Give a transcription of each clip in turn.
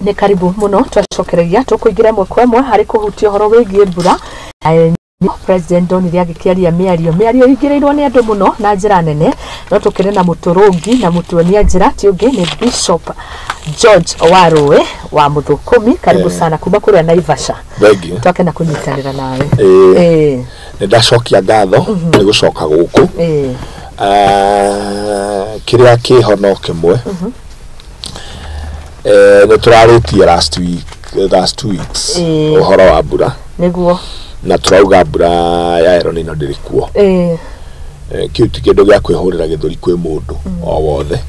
Nĩ karibu mũno. Twacokereria tũkũingĩra ĩmwe kwa ĩmwe harĩ kũhutia ũhoro wĩgiĩ mbura. President ndonire agĩkĩaria mĩario ĩingĩrĩirwo nĩ andũ mũno na njĩra nene, no tũkĩrĩ na mũtũrũngi na mũtuonia njĩra, ti ũngĩ nĩ Bishop George Warũĩ wa Mũthũkũmi. Karibu sana kuma kũrĩa Naivasha. Thengiũ. Twakena kũnyitanĩra nawe. Nĩ ndacokia ngatho nĩ gũcoka gũkũ. Kĩrĩa kĩho no kĩmwe. Nĩ tũrarĩtie last week, last 2 weeks, ũhoro wa mbura, na tũrauga mbura ya El Nino ndĩrĩ kuo. Kĩu ti kĩndũ gĩa kwĩhũrĩra gĩthũri kwĩ mũndũ o wothe.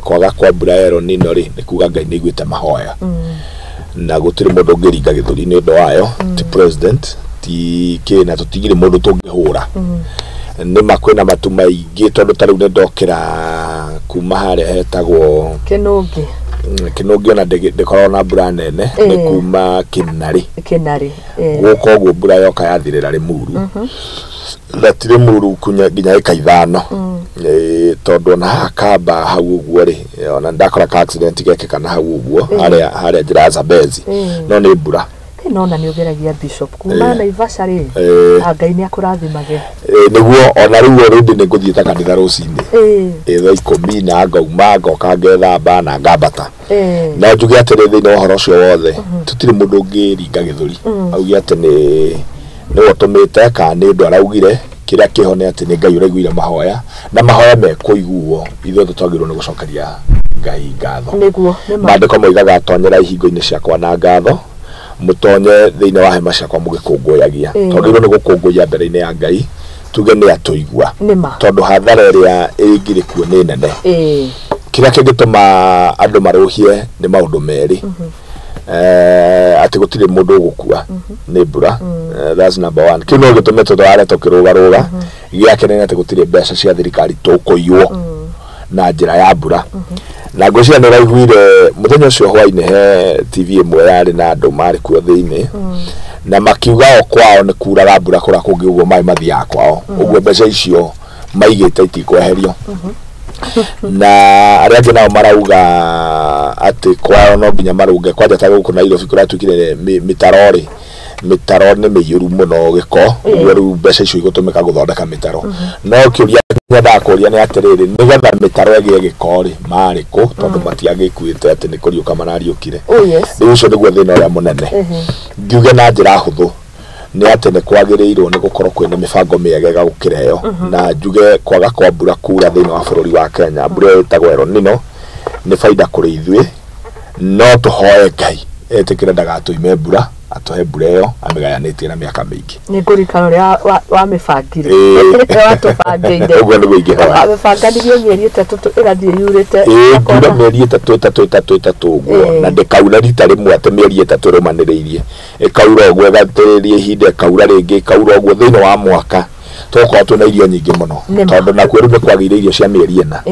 Kwaga kwa mbura ya El Nino rĩ, nĩ kuga Ngai nĩ aiguĩte mahoya, na gũtirĩ mũndũ ũngĩringa gĩthũri nĩ ũndũ wayo, ti president, ti kĩ, na tũtigire mũndũ tũngĩhũra. Nĩ ma kwĩna matu maingĩ, tondũ ta rĩu nĩ ndokĩra kuma harĩa hetagwo Kĩnũngĩ. Kĩnũngĩ ona ndĩkoragwo na mbura nene, nĩ kuma Kĩnarĩ. Kĩnarĩ. Gũka ũguo mbura yoka yathirĩra Rĩmuru, na ti Rĩmuru nginya ĩka 5. Tondũ ona haha Kamba hau ũguo rĩ, ona ndakora ka accident gekĩka na hau ũguo harĩa njĩra ya Zambezi, no nĩ mbura. Nona nĩ ũgeragia, Bishop, kuma Naivasha rĩ. Ah, Ngai nĩ akũrathimage. Nĩguo ona rĩu already nĩ ngũthiĩte kanitha rũcinĩ, thaa 10, na ngauma ngoka ngethamba na ngambata. No njuge atĩrĩ, thĩinĩ wa ũhoro ũcio wothe tũtirĩ mũndũ ũngĩringa gĩthũri auge atĩ nĩwe ũtũmĩte kana nĩ ũndũ araugire. Kĩrĩa kĩho nĩ atĩ nĩ Ngai ũraiguire mahoya, na mahoya mekũiguo. Ithuothe twagĩrĩirwo nĩ gũcokeria Ngai ngatho. Nĩguo nĩ ma. Maandĩko moigaga, "Tonyera ihingo-inĩ ciakwa na ngatho, mũtonye thĩinĩ wa hema ciakwa mũgĩkũngũyagia." Twagĩrĩirwo nĩ gũkũngũiya mbere-inĩ ya Ngai, tuge nĩ atũigua, Nĩ ma. tondũ hathara ĩrĩa ĩngĩrĩ kuo nĩ nene. Kĩrĩa kĩngĩtũma andũ marũhie nĩ maũndũ merĩ. Atĩ gũtirĩ mũndũ ũgũkua nĩ mbura. That's number one. Kĩu no gĩtũme tũtware tũkĩrũgarũga. Gĩa kerĩ nĩ atĩ gũtirĩ mbeca cia thirikari tũkũiywo na njĩra ya mbura. Na ngwĩciria nĩ ũraiguire mũthenya ũcio hwainĩ he TV ĩmwe yarĩ na andũ marĩ kuo thĩinĩ, na makiuga o kwao nĩ kuraga mbura kũrĩa kũngĩ ũguo maĩ mathiaga kwao ũguo, mbeca icio maigĩte itikweherio. Na arĩa angĩ nao marauga atĩ kwao no nginya marũnge kwanja, ta gũkũ Nairobi kũratuĩkire mĩtaro rĩ, mĩtaro nĩ mĩiyũru mũno gĩko ũguo, rĩu mbeca icio igũtũmĩka gũthondeka mĩtaro. No kĩũria nyendaga kũria nĩ atĩrĩrĩ, nĩgetha mĩtaro ĩgĩe gĩko rĩ, marĩ kũ? Tondũ matiagĩkuĩte atĩ nĩ kũriũka marariũkire. Rĩu ũcio nĩguo thĩna ũrĩa mũnene. Ngiuge na njĩra hũthũ nĩ atĩ nĩ kwagĩrĩirwo nĩ gũkorwo kwĩna mĩbango mĩega gũkĩra ĩyo. Na njuge kwaga kwa mbura kura thĩinĩ wa bũrũri wa Kenya, mbura ĩyo ĩtagwo El Nino, nĩ baida kũrĩ ithuĩ. No tũhoe Ngai etĩkĩre ndagatũime mbura, atũhe mbura ĩyo amĩgayanĩtie na mĩaka mĩingĩ. Nĩ ngũririkana ũrĩa wamĩbangire, watũbangĩire. Ũguo nĩguo ingĩhoya. Wamĩbanganirie mĩeri 3 ĩgathiĩ yurĩte. Ĩĩ, mbura mĩeri 3 3 3 3 3 ũguo, na ndĩkaura rita rĩmwe atĩ mĩeri 3 ĩrũmanĩrĩirie. Ĩkaura ũguo, ĩgatĩrĩria ihinda, ĩkaura rĩngĩ, ĩkaura ũguo thĩinĩ wa mwaka, tũgũkorwo twĩna irio nyingĩ mũno. Nĩ ma. Tondũ nakuo rĩu nĩ kwagĩire irio cia mĩeri 4.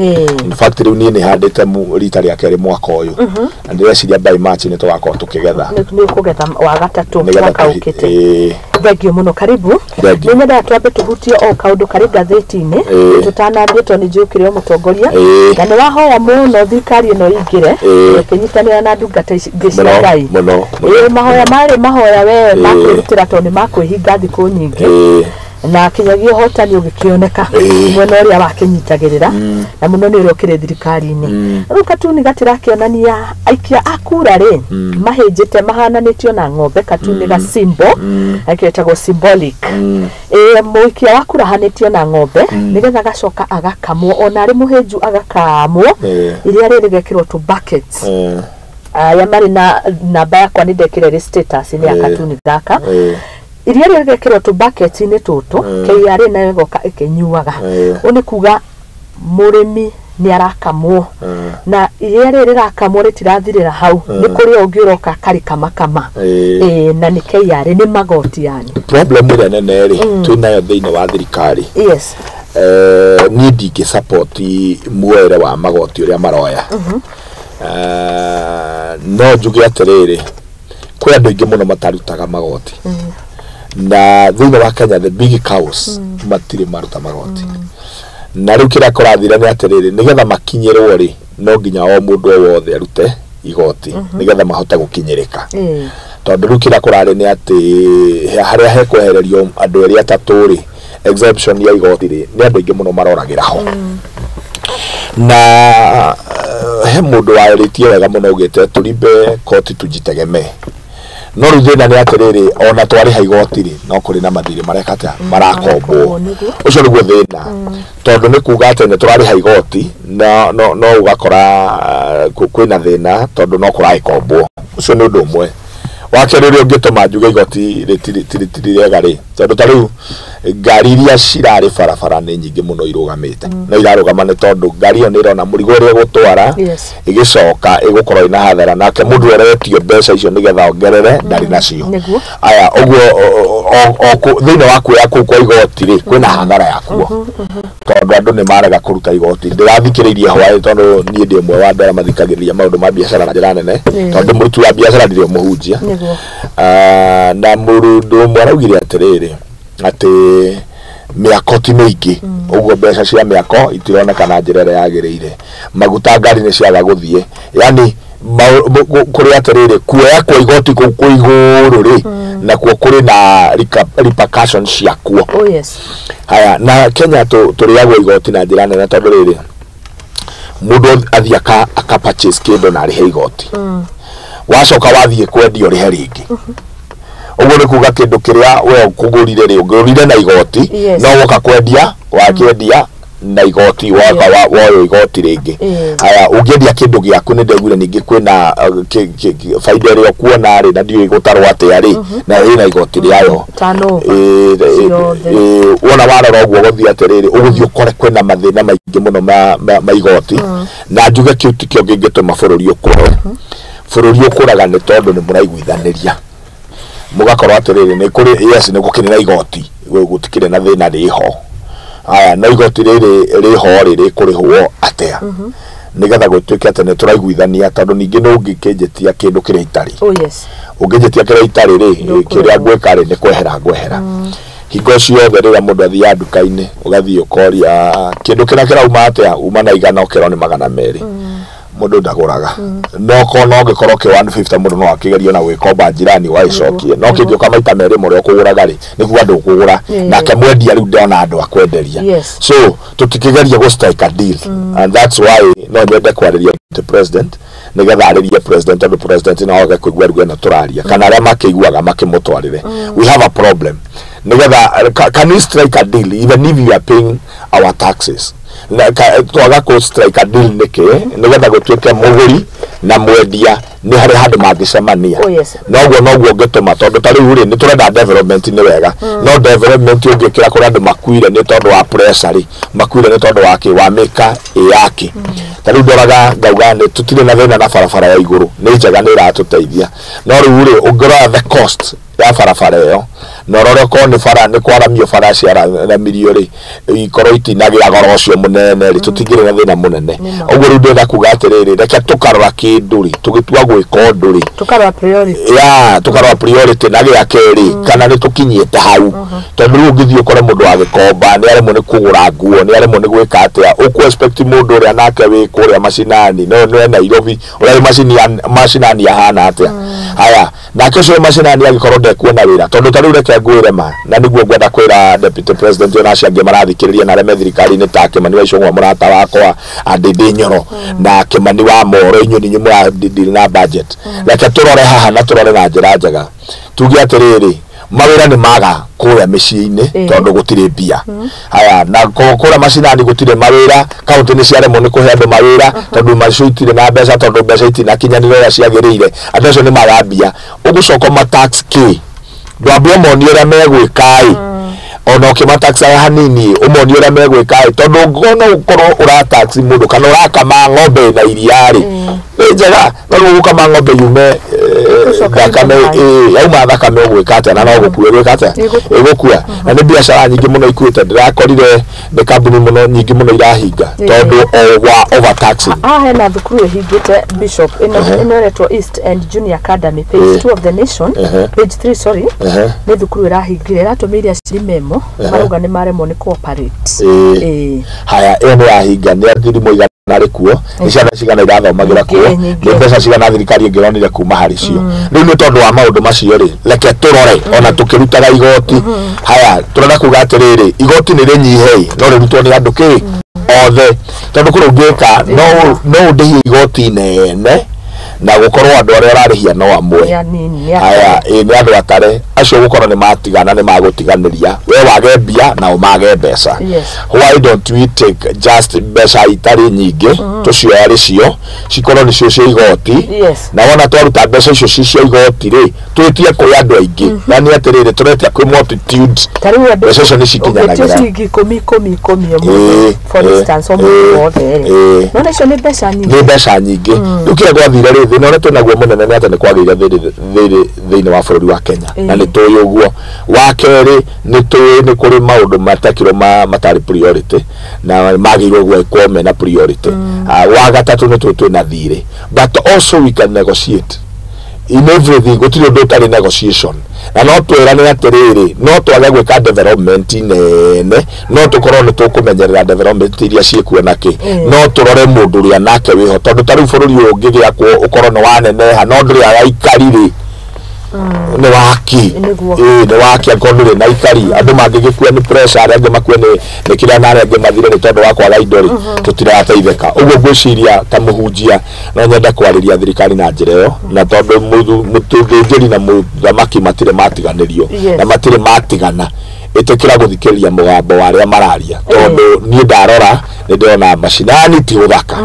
In fact, rĩu niĩ nĩ handĩte rita rĩa kerĩ mwaka ũyũ, na ndĩreciria by March nĩ tũgakorwo tũkĩgetha. Nĩ ũkũgetha wa gatatũ Nĩgetha mwaka ũkĩte. Thengio mũno, karibu. Thengiũ. Nĩ nyendaga twambe tũhutie o kaũndũ karĩ ngathĩti-inĩ tũtanambie, tondũ nĩ njũkĩre o mũtongoria na nĩ wahoya mũno thirikari ĩno ĩingĩre ĩkĩnyitanĩra na ndungata ici ingĩ cia Mũno, Ngai. mũno, mũno. Mahoya marĩ mahoya we makwĩrutĩra, tondũ nĩ makwĩhinga thikũ nyingĩ, na kinyagia ũhotani ũgĩkĩoneka mwena ũrĩa wakĩnyitagĩrĩra, na mũno nĩ ũrĩa ũkĩrĩ thirikari-inĩ. Rĩu katuni gatirakĩonania aikia a kura rĩ mahĩnjĩte mahananĩtio na ng'ombe. Katuni ga symbol gakĩtagwo symbolic. Mũikia wa kura ahanĩtio na ng'ombe, nĩgetha agacoka agakamwo, ona arĩ mũhĩnju agakamwo. Iria rĩrĩ rĩgekĩrwo tũ buckets. Aya marĩ na namba yakwa nĩ ndekĩra ĩrĩ status-inĩ ya katuni gaka. Iria rĩrĩ rĩgekĩrwo tũ bucket-inĩ tũtũ, KRA nayo ĩgoka ĩkĩnyuaga. Ũũ nĩ kuga mũrĩmi nĩ arakamwo, na iria rĩrĩ rĩrakamwo rĩtirathirĩra hau, nĩ kũrĩ ũngĩ ũroka akarĩkamakama. Na nĩ KRA, nĩ magoti yani. Problem ĩrĩa nene rĩ twĩnayo thĩinĩ wa thirikari, niĩ ndingĩ support muoere wa magoti ũrĩa maroya. No njuge atĩrĩrĩ, kwĩ andũ aingĩ mũno matarutaga magoti, na thĩinĩ wa Kenya the big cows matirĩ maruta magoti. Na rĩu kĩrĩa kũrathira nĩ atĩrĩrĩ, nĩgetha makinyĩrwo rĩ, no nginya o mũndũ o wothe arute. igoti nigetha mahote gukinyirika tondu riu kira kurari ni ati haria hekwehererio andu eri atatu ri exemption ya igoti ri ni andu aingi muno maroragira ho na he mundu waritie wega muno ugite turimbe koti tujitegemee no riu thina ni atiriri ona twariha igoti ri no kuri na mathiri mareka atia marakombwo ucio niguo thina tondu ni kuga ati ni turariha igoti no no no ugakora kwina thina tondu no kuragikombwo ucio ni undu umwe wa keri uria ungituma njuge igoti ritiri rĩega rĩ tondu ta riu ngari iria cirarĩ barabara nĩ nyingĩ mũno irũgamĩte no irarũgama nĩ tondũ ngari ĩyo nĩ ĩrona mũrigo ũrĩa ĩgũtwara ĩgĩcoka ĩgũkorwo ĩna hathara nake mũndũ aretio mbeca icio nĩgetha ongerere ndarĩ nacio aya ũguo thĩinĩ wa kuoya kũu kwa igoti rĩ kwĩna hathara yakuo tondũ andũ nĩ marega kũruta igoti ndĩrathikĩrĩirie hwaĩ tondũ niĩ ndĩ ũmwe wa andũ arĩa mathikagĩrĩria maũndũ ma biacara na njĩra nene tondũ mũruti wa biacara ndirĩ mũhunjia na mũndũ ũmwe araugire atĩrĩrĩ atĩ mĩako ti mĩingĩ ũguo mbeca cia mĩako itironeka na njĩra ĩrĩa yagĩrĩire maguta ngari nĩ ciaga gũthiĩ yani kũrĩ atĩrĩrĩ kuoya kwa igoti kũu kwĩ igũrũ rĩ nakuo kũrĩ na repercussions ciakuo. Oh yes. Haya na Kenya tũrĩagwo igoti na njĩra nene tondũ rĩrĩ mũndũ athiĩ aka purchase kĩndũ na arĩhe igoti wacoka wathiĩ kwendia ũrĩhe rĩngĩ ũguo nĩ kuga kĩndũ kĩrĩa we ũkũgũrire rĩ ũgũrire na igoti no woka kwendia wakĩendia na igoti woka woyo igoti rĩngĩ haya ũngĩendia kĩndũ gĩaku nĩ ndaiguire ningĩ kwĩna baida ĩrĩa ũkuona rĩ na ndiũĩ gũtarwo atĩa rĩ na ĩna igoti rĩayo wona warora ũguo ũgũthiĩ atĩrĩrĩ ũgũthiĩ ũkore kwĩna mathĩna maingĩ mũno ma igoti na njuge kĩu tikĩo kĩngĩtũma bũrũri ũkũre bũrũri ũkũraga nĩ tondũ nĩ mũraiguithanĩria mugakorwo atĩrĩrĩ nĩ kũrĩ yes nĩ gũkĩrĩ na igoti gũtikĩrĩ na thĩna rĩho aya no igoti rĩrĩ rĩho rĩ rĩkũrĩhwo atĩa nĩgetha gũtuĩke atĩ nĩ tũraiguithania tondũ ningĩ no ũngĩkĩnjĩtia kĩndũ kĩrĩa itarĩ. Oh yes. Ũngĩnjĩtia kĩrĩa itarĩ rĩ kĩrĩa ngwĩka rĩ nĩ kwehera ngwehera hingo ciothe rĩrĩa mũndũ athiaga nduka-inĩ ũgathiĩ ũkoria kĩndũ kĩrĩa kĩrauma atĩa uma na 100 ũkerwo nĩ 200 mũndũ ndagũraga no ko no gĩkorwo kĩ 150 mũndũ no akĩgerie na gwĩkomba njirani wagĩcokie no kĩngĩũka maita merĩ mũrĩa ũkũgũraga rĩ nĩ kuga ndũkũgũra nake mwendia rĩu ndona andũ akwenderia so tũtikĩgeria gũ strike a deal and that's why no nyende kwarĩria the president nĩgetha arĩrie president tondũ president no age kũigua ruga ĩno tũraria kana arĩa makĩiguaga makĩmũtwarĩre we have a problem nĩgetha can we strike a deal even if we are paying our taxes twaga kũ strike a deal nĩkĩ nĩgetha gũtuĩke mũgũri na mwendia nĩ harĩ handũ mangĩcemania noguo noguo ũngĩtũma tondũ ta rĩu rĩ nĩ tũrenda development nĩ wega no development ũngĩkĩra kũrĩ andũ makuire nĩ tondũ wa pressure rĩ makuire nĩ tondũ wa kĩ wa mĩka ĩ yake ta rĩu ndoraga ngauga nĩ tũtirĩ na thĩna na barabara ya igũrũ nĩ njega nĩ ĩratũteithia no rĩu rĩ ũngĩrora the cost ya barabara ĩyo na ũrore okorwo nĩ bara nĩ kwaramio bara ciaramirio rĩ ikorwo itinagĩa goro ũcio mũnene rĩ tũtingĩrĩ na thĩna mũnene ũguo rĩu ndĩrenda kuga atĩrĩrĩ reke tũkarora kĩndũ rĩ tũgĩtua gwĩka ũndũ rĩ tũkarora priority ya tũkarora priority na gĩa kerĩ kana nĩ tũkinyĩte hau tondũ rĩu ũngĩthiĩ ũkore mũndũ wa gĩkomba nĩ aremwo nĩ kũgũra nguo nĩ aremwo nĩ gwĩka atĩa ũkũ expect mũndũ ũrĩa nake wĩ kũrĩa macinani no nĩ Nairobi ũrĩa wĩ macinani ahana atĩa haya nake ũcio macinani angĩkorwo ndekuona wĩra tondũ ta rĩu reke ngwĩre ma na nĩguo ngwenda kwĩra deputy president ona acio angĩ marathikĩrĩria na arĩa me thirikari-inĩ ta Kĩmani wa Icũng'wa mũrata wakwa Ndindi Nyoro na Kĩmani wa Moro inyuĩ nĩ inyuĩ mũradeal na budget reke tũrore haha na tũrore na njĩra njega tuge atĩrĩrĩ mawĩra nĩ maga kũrĩa mĩciĩ-inĩ tondũ gũtirĩ mbia haya na kũrĩa macinani gũtirĩ mawĩra kaunti nĩ ciaremwo nĩ kũhe andũ mawĩra tondũ macio itirĩ na mbeca tondũ mbeca itinakinyanĩra ũrĩa ciagĩrĩire andũ acio nĩ maga mbia ũgũcoka ũmatax kĩ ndwambe ũmonie ũrĩa megwĩka ĩ ona ũkĩmataxaga hanini ũmonie ũrĩa megwĩka ĩ tondũ no ũkorwo ũratax mũndũ kana ũrakama ng'ombe ĩna iria rĩ nĩ njega no rĩu ũgũkama ng'ombe yume thakame yauma thakame ũgwĩka atĩa na no gũkua ĩgwĩka atĩa ĩgũkua na nĩ biacara nyingĩ mũno ikuĩte ndĩrakorire nĩ kambuni mũno nyingĩ mũno irahinga tondũ wa overtaxing. Haha hena thukuru ĩhingĩte Bishop ĩno ĩretwo East End Junior Academy page 2 of the Nation page 3 sorry nĩ thukuru ĩrahingire ĩratũmĩire aciari memo marauga nĩ maremwo nĩ cooperate. Haya ĩyo nĩ yahinga nĩ athiri mũigana cigana arĩ kuo, nĩ ciana cigana irathomagĩra kuo, nĩ mbeca cigana thirikari ĩngĩronire kuma harĩ cio. Rĩu nĩ tondũ wa maũndũ macio rĩ, reke tũrore ona tũkĩrutaga igoti. Haya, tũrenda kuga atĩrĩrĩ, igoti nĩ rĩnyihe no rĩrutwo nĩ andũ kĩ othe, tondũ kũrĩ ũngĩka no ũndĩhie igoti inene na gũkorwo andũ arĩa ũrarĩhia no amwe. Haya, nĩ andũ atare acio gũkorwo nĩ matigana, nĩ magũtiganĩria, we wage mbia nao mage mbeca. Why don't we take just mbeca itarĩ nyingĩ tũcioya arĩ cio cikorwo nĩcio cia igoti, na wona twaruta mbeca icio ci cia igoti rĩ, twĩtie kwĩ andũ aingĩ, yani atĩrĩrĩ, tũretia kwĩ multitudes, mbeca icio nĩ cikinyanagĩra. Ciringi ikũmi ikũmi ikũmi ũmũthĩ, for instance, o mũndũ wothe rĩ, nona icio nĩ mbeca nyingĩ, nĩ mbeca nyingĩ. Rĩu kĩrĩa gwathire rĩ, thĩna ũrĩa twĩnaguo mũnene nĩ atĩ nĩ kwagĩire thĩinĩ wa bũrũri wa Kenya, na nĩ tũĩ ũguo. Wa kerĩ, nĩ tũĩ nĩ kũrĩ maũndũ matekirwo matarĩ priority na magĩrĩirwo gwĩkwo mena priority. Wa gatatũ, nĩ tũĩ twĩna thirĩ, but also we can negotiate in everything. Gũtirĩ ũndũ ũtarĩ negotiation, na no twĩrane atĩrĩrĩ, no twage gwĩka development nene, no tũkorwo nĩ tũkũmenyerera development iria ciĩkuo na kĩ, no tũrore mũndũ ũrĩa nake wĩho, tondũ ta rĩu bũrũri ũyũ ũngĩgĩakwo ũkorwo nĩ waneneha no ndũrĩ araikari rĩ, nĩ waki nĩ waki angĩkorwo ndũrĩ na ikari. Andũ mangĩgĩkua nĩ pressure, arĩa angĩ makue nĩ kĩrĩa, na arĩa angĩ mathire nĩ tondũ wa kwaga indo rĩ, tũtirateithĩka. Ũguo ngwĩciria ta mũhunjia no nyende kwarĩria thirikari na njĩra ĩyo, na tondũ mũthĩnjĩri na mũthamaki matirĩ matiganĩrio na matirĩ matigana, ĩtĩkĩra gũthikĩrĩria mũgambo wa arĩa mararia, tondũ niĩ ndarora nĩ ndĩrona macinani ti gũthaka,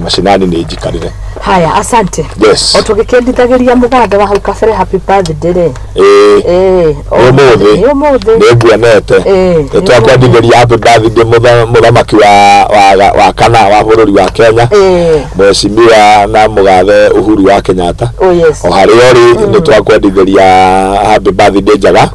macinani nĩ njikarĩre. Haya, asante. Yes. O tũgĩkĩendithagĩria mũgathe wa hau kabere happy birthday rĩ. Ĩĩ, ũmũthĩ ũmũthĩ nĩ nguonete nĩ twakwendithĩria happy birthday mũthamaki wa kana wa bũrũri wa Kenya, Mheshimiwa na mũgathe Uhuru wa Kenyatta. Oh yes. O harĩa ũrĩ, nĩ twakwendithĩria happy birthday njega,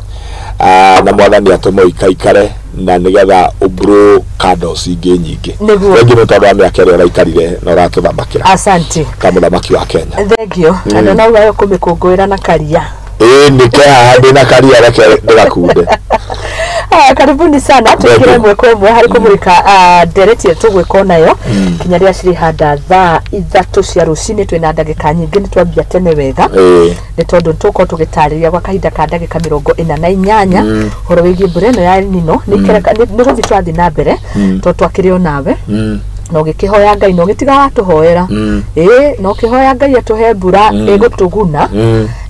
na mwathani atũme ũikaikare na nĩgetha ũblow candles ingĩ nyingĩ. Thengiũ nĩ tondũ wa mĩaka ĩrĩa ũraikarire na ũratũthamakĩra Asante. ta mũthamaki wa Kenya. Thank you. Na no ugayo kũmĩkũngũĩra na karia. Ĩĩ, nĩke haha ndĩna karia, reke ndĩgakunde. Karibuni sana, tuingire ĩmwe kwa ĩmwe harĩ kũmũrĩka ndereti ĩrĩa tũgwĩka onayo kinya rĩrĩa cirĩhanda thaa 3 cia rũcinĩ. Twĩna ndagĩka nyingĩ, nĩ twambia tene wega nĩ tondũ tũkorwo tũgĩtarĩria gwa kahinda ka ndagĩka 48 ũhoro wĩgiĩ mbura ĩno ya El Nino. Nĩ gũthiĩ twathiĩ na mbere tondũ twakĩrĩ o nawe na ũgĩkĩhoya Ngai na ũgĩtiga watũhoera, ĩĩ, na ũkĩhoya Ngai atũhe mbura ĩgũtũguna,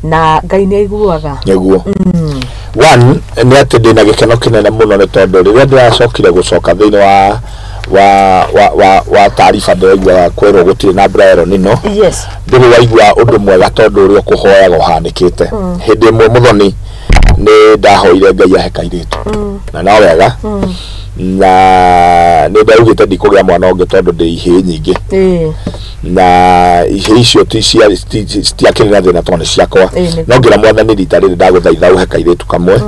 na Ngai nĩ aiguaga. Nĩguo. One nĩ atĩ ndĩna gĩkeno kĩnene mũno nĩ tondũ rĩrĩa ndĩracokire gũcoka thĩinĩ wa taariba, ndĩraigua kwĩrwo gũtirĩ na mbura ya El Nino. Ndũrĩ waigua ũndũ mwega tondũ ũrĩa ũkũhoyaga ũhanĩkĩte. Hĩndĩ ĩmwe mũthoni nĩ ndahoire Ngai ahe kairĩtu, na no wega, na nĩ ndaugĩte ndikũgĩa mwana ũngĩ tondũ ndĩ ihĩĩ nyingĩ, na ihĩĩ icio citiakĩrĩ na thĩna tondũ nĩ ciakwa. No ngĩra mwathani, rita rĩrĩ ndagũthaitha ũhe kairĩtu kamwe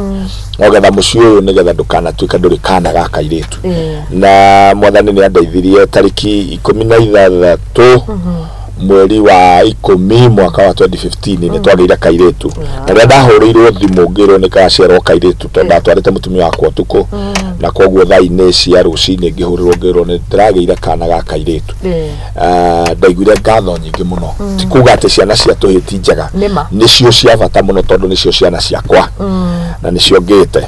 nogetha mũciĩ ũyũ nĩgetha ndũkanatuĩke ndũrĩ kana ga kairĩtu. Na mwathani nĩ andeithirie, tarĩki 16 mweri wa 10 mwaka wa 2015 nĩ twagĩire kairĩtu. Na rĩrĩa ndahũrĩirwo thimũ ngĩrwo nĩ kaciarwo kairĩtu, tondũ ndatwarĩte mũtumia wakwa ũtukũ, na koguo thaa-inĩ cia rũcinĩ ngĩhũrĩrwo ngĩrwo nĩ ndĩragĩire kana ga kairĩtu, ndaiguire ngatho nyingĩ mũno. Ti kuga atĩ ciana cia tũhĩ ti njega, nĩcio cia bata mũno tondũ nĩcio ciana ciakwa na nĩcio ngĩte,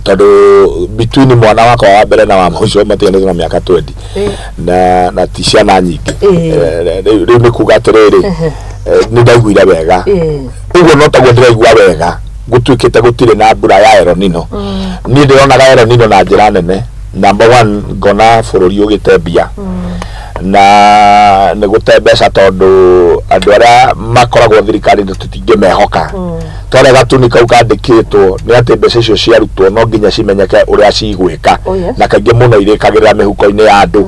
tondũ between mwana wakwa wa mbere na wa mũico matiganĩte na mĩaka 20, na ti ciana nyingĩ. Rĩu nĩ kuga atĩrĩrĩ, nĩ ndaiguire wega. Ũguo no taguo ndĩraigua wega gũtuĩkĩte gũtirĩ na mbura ya El Nino. Niĩ ndĩronaga El Nino na njĩra nene. Number one, ngona bũrũri ũgĩte mbia, na nĩ gũte mbeca tondũ andũ arĩa makoragwo thirikari-inĩ tũtingĩmehoka. Twarĩa gatuni kau kandĩkĩtwo nĩ atĩ mbeca icio ciarutwo no nginya cimenyeke ũrĩa cigwĩka, na kaingĩ mũno irĩkagĩrĩra mĩhuko-inĩ ya andũ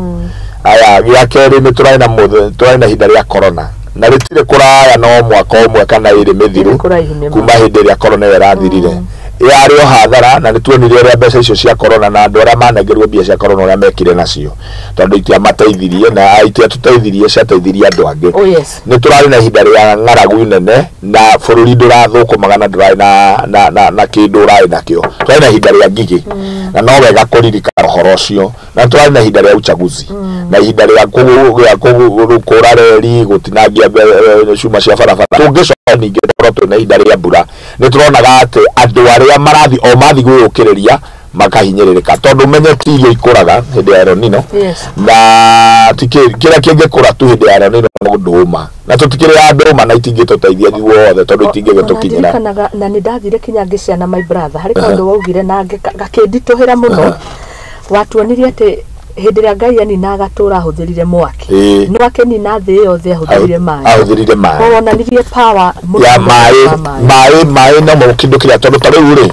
aya. Gĩa kerĩ, nĩ tũrarĩ na ihinda rĩa corona, na rĩtirĩ kũraya, no mwaka ũmwe kana ĩrĩ mĩthiru kuma hĩndĩ ĩrĩa corona ĩyo ĩrathirire, yarĩ o hathara. Corona, na nĩ tuonire ũrĩa mbeca icio cia corona na andũ arĩa manengerwo mbia cia corona ũrĩa mekire nacio, tondũ itiamateithirie na itiatũteithirie, ciateithirie andũ angĩ. Oh yes. Nĩ tũrarĩ na ihinda rĩa ng'aragu nene na bũrũri ndũrathũkũmaga na ndũrarĩ na kĩndũ ũrarĩ nakĩo. Tũrarĩ na ihinda rĩa ngigĩ, na no wega kũririkana ũhoro ũcio. Na tũrarĩ na ihinda rĩa uchaguzi na ihinda rĩa kũra reri, gũtinangia cuma cia barabara. Tũngĩcoka ningĩ tũkorwo twĩna ihinda rĩa mbura, nĩ tũronaga atĩ andũ arĩa marathi o mathi gwĩyũkĩrĩria makahinyĩrĩrĩka, tondũ menye ti irio ikũraga hĩndĩ ya El Nino. Na kĩrĩa kĩngĩkũra tu hĩndĩ ya El Nino no ndũma, na tũtikĩrĩ ndũma na itingĩtũteithia ithuothe tondũ itingĩgĩtũkinyĩra. Ndirikanaga na nĩ ndathire kinya ngĩciana my brother, harĩ kaũndũ waugire na gakĩnditũhĩra mũno. Watuonirie atĩ hĩndĩ ĩrĩa Ngai anina agatũra ahũthĩrire mwaki, no akĩnina thĩ yothe ahũthĩrire maĩ. Ahũthĩrire maĩ. Koguo onanirie power mũno ya mũno maĩ. wa maĩ. Maĩ no mo kĩndũ kĩrĩa, tondũ ta rĩu rĩ,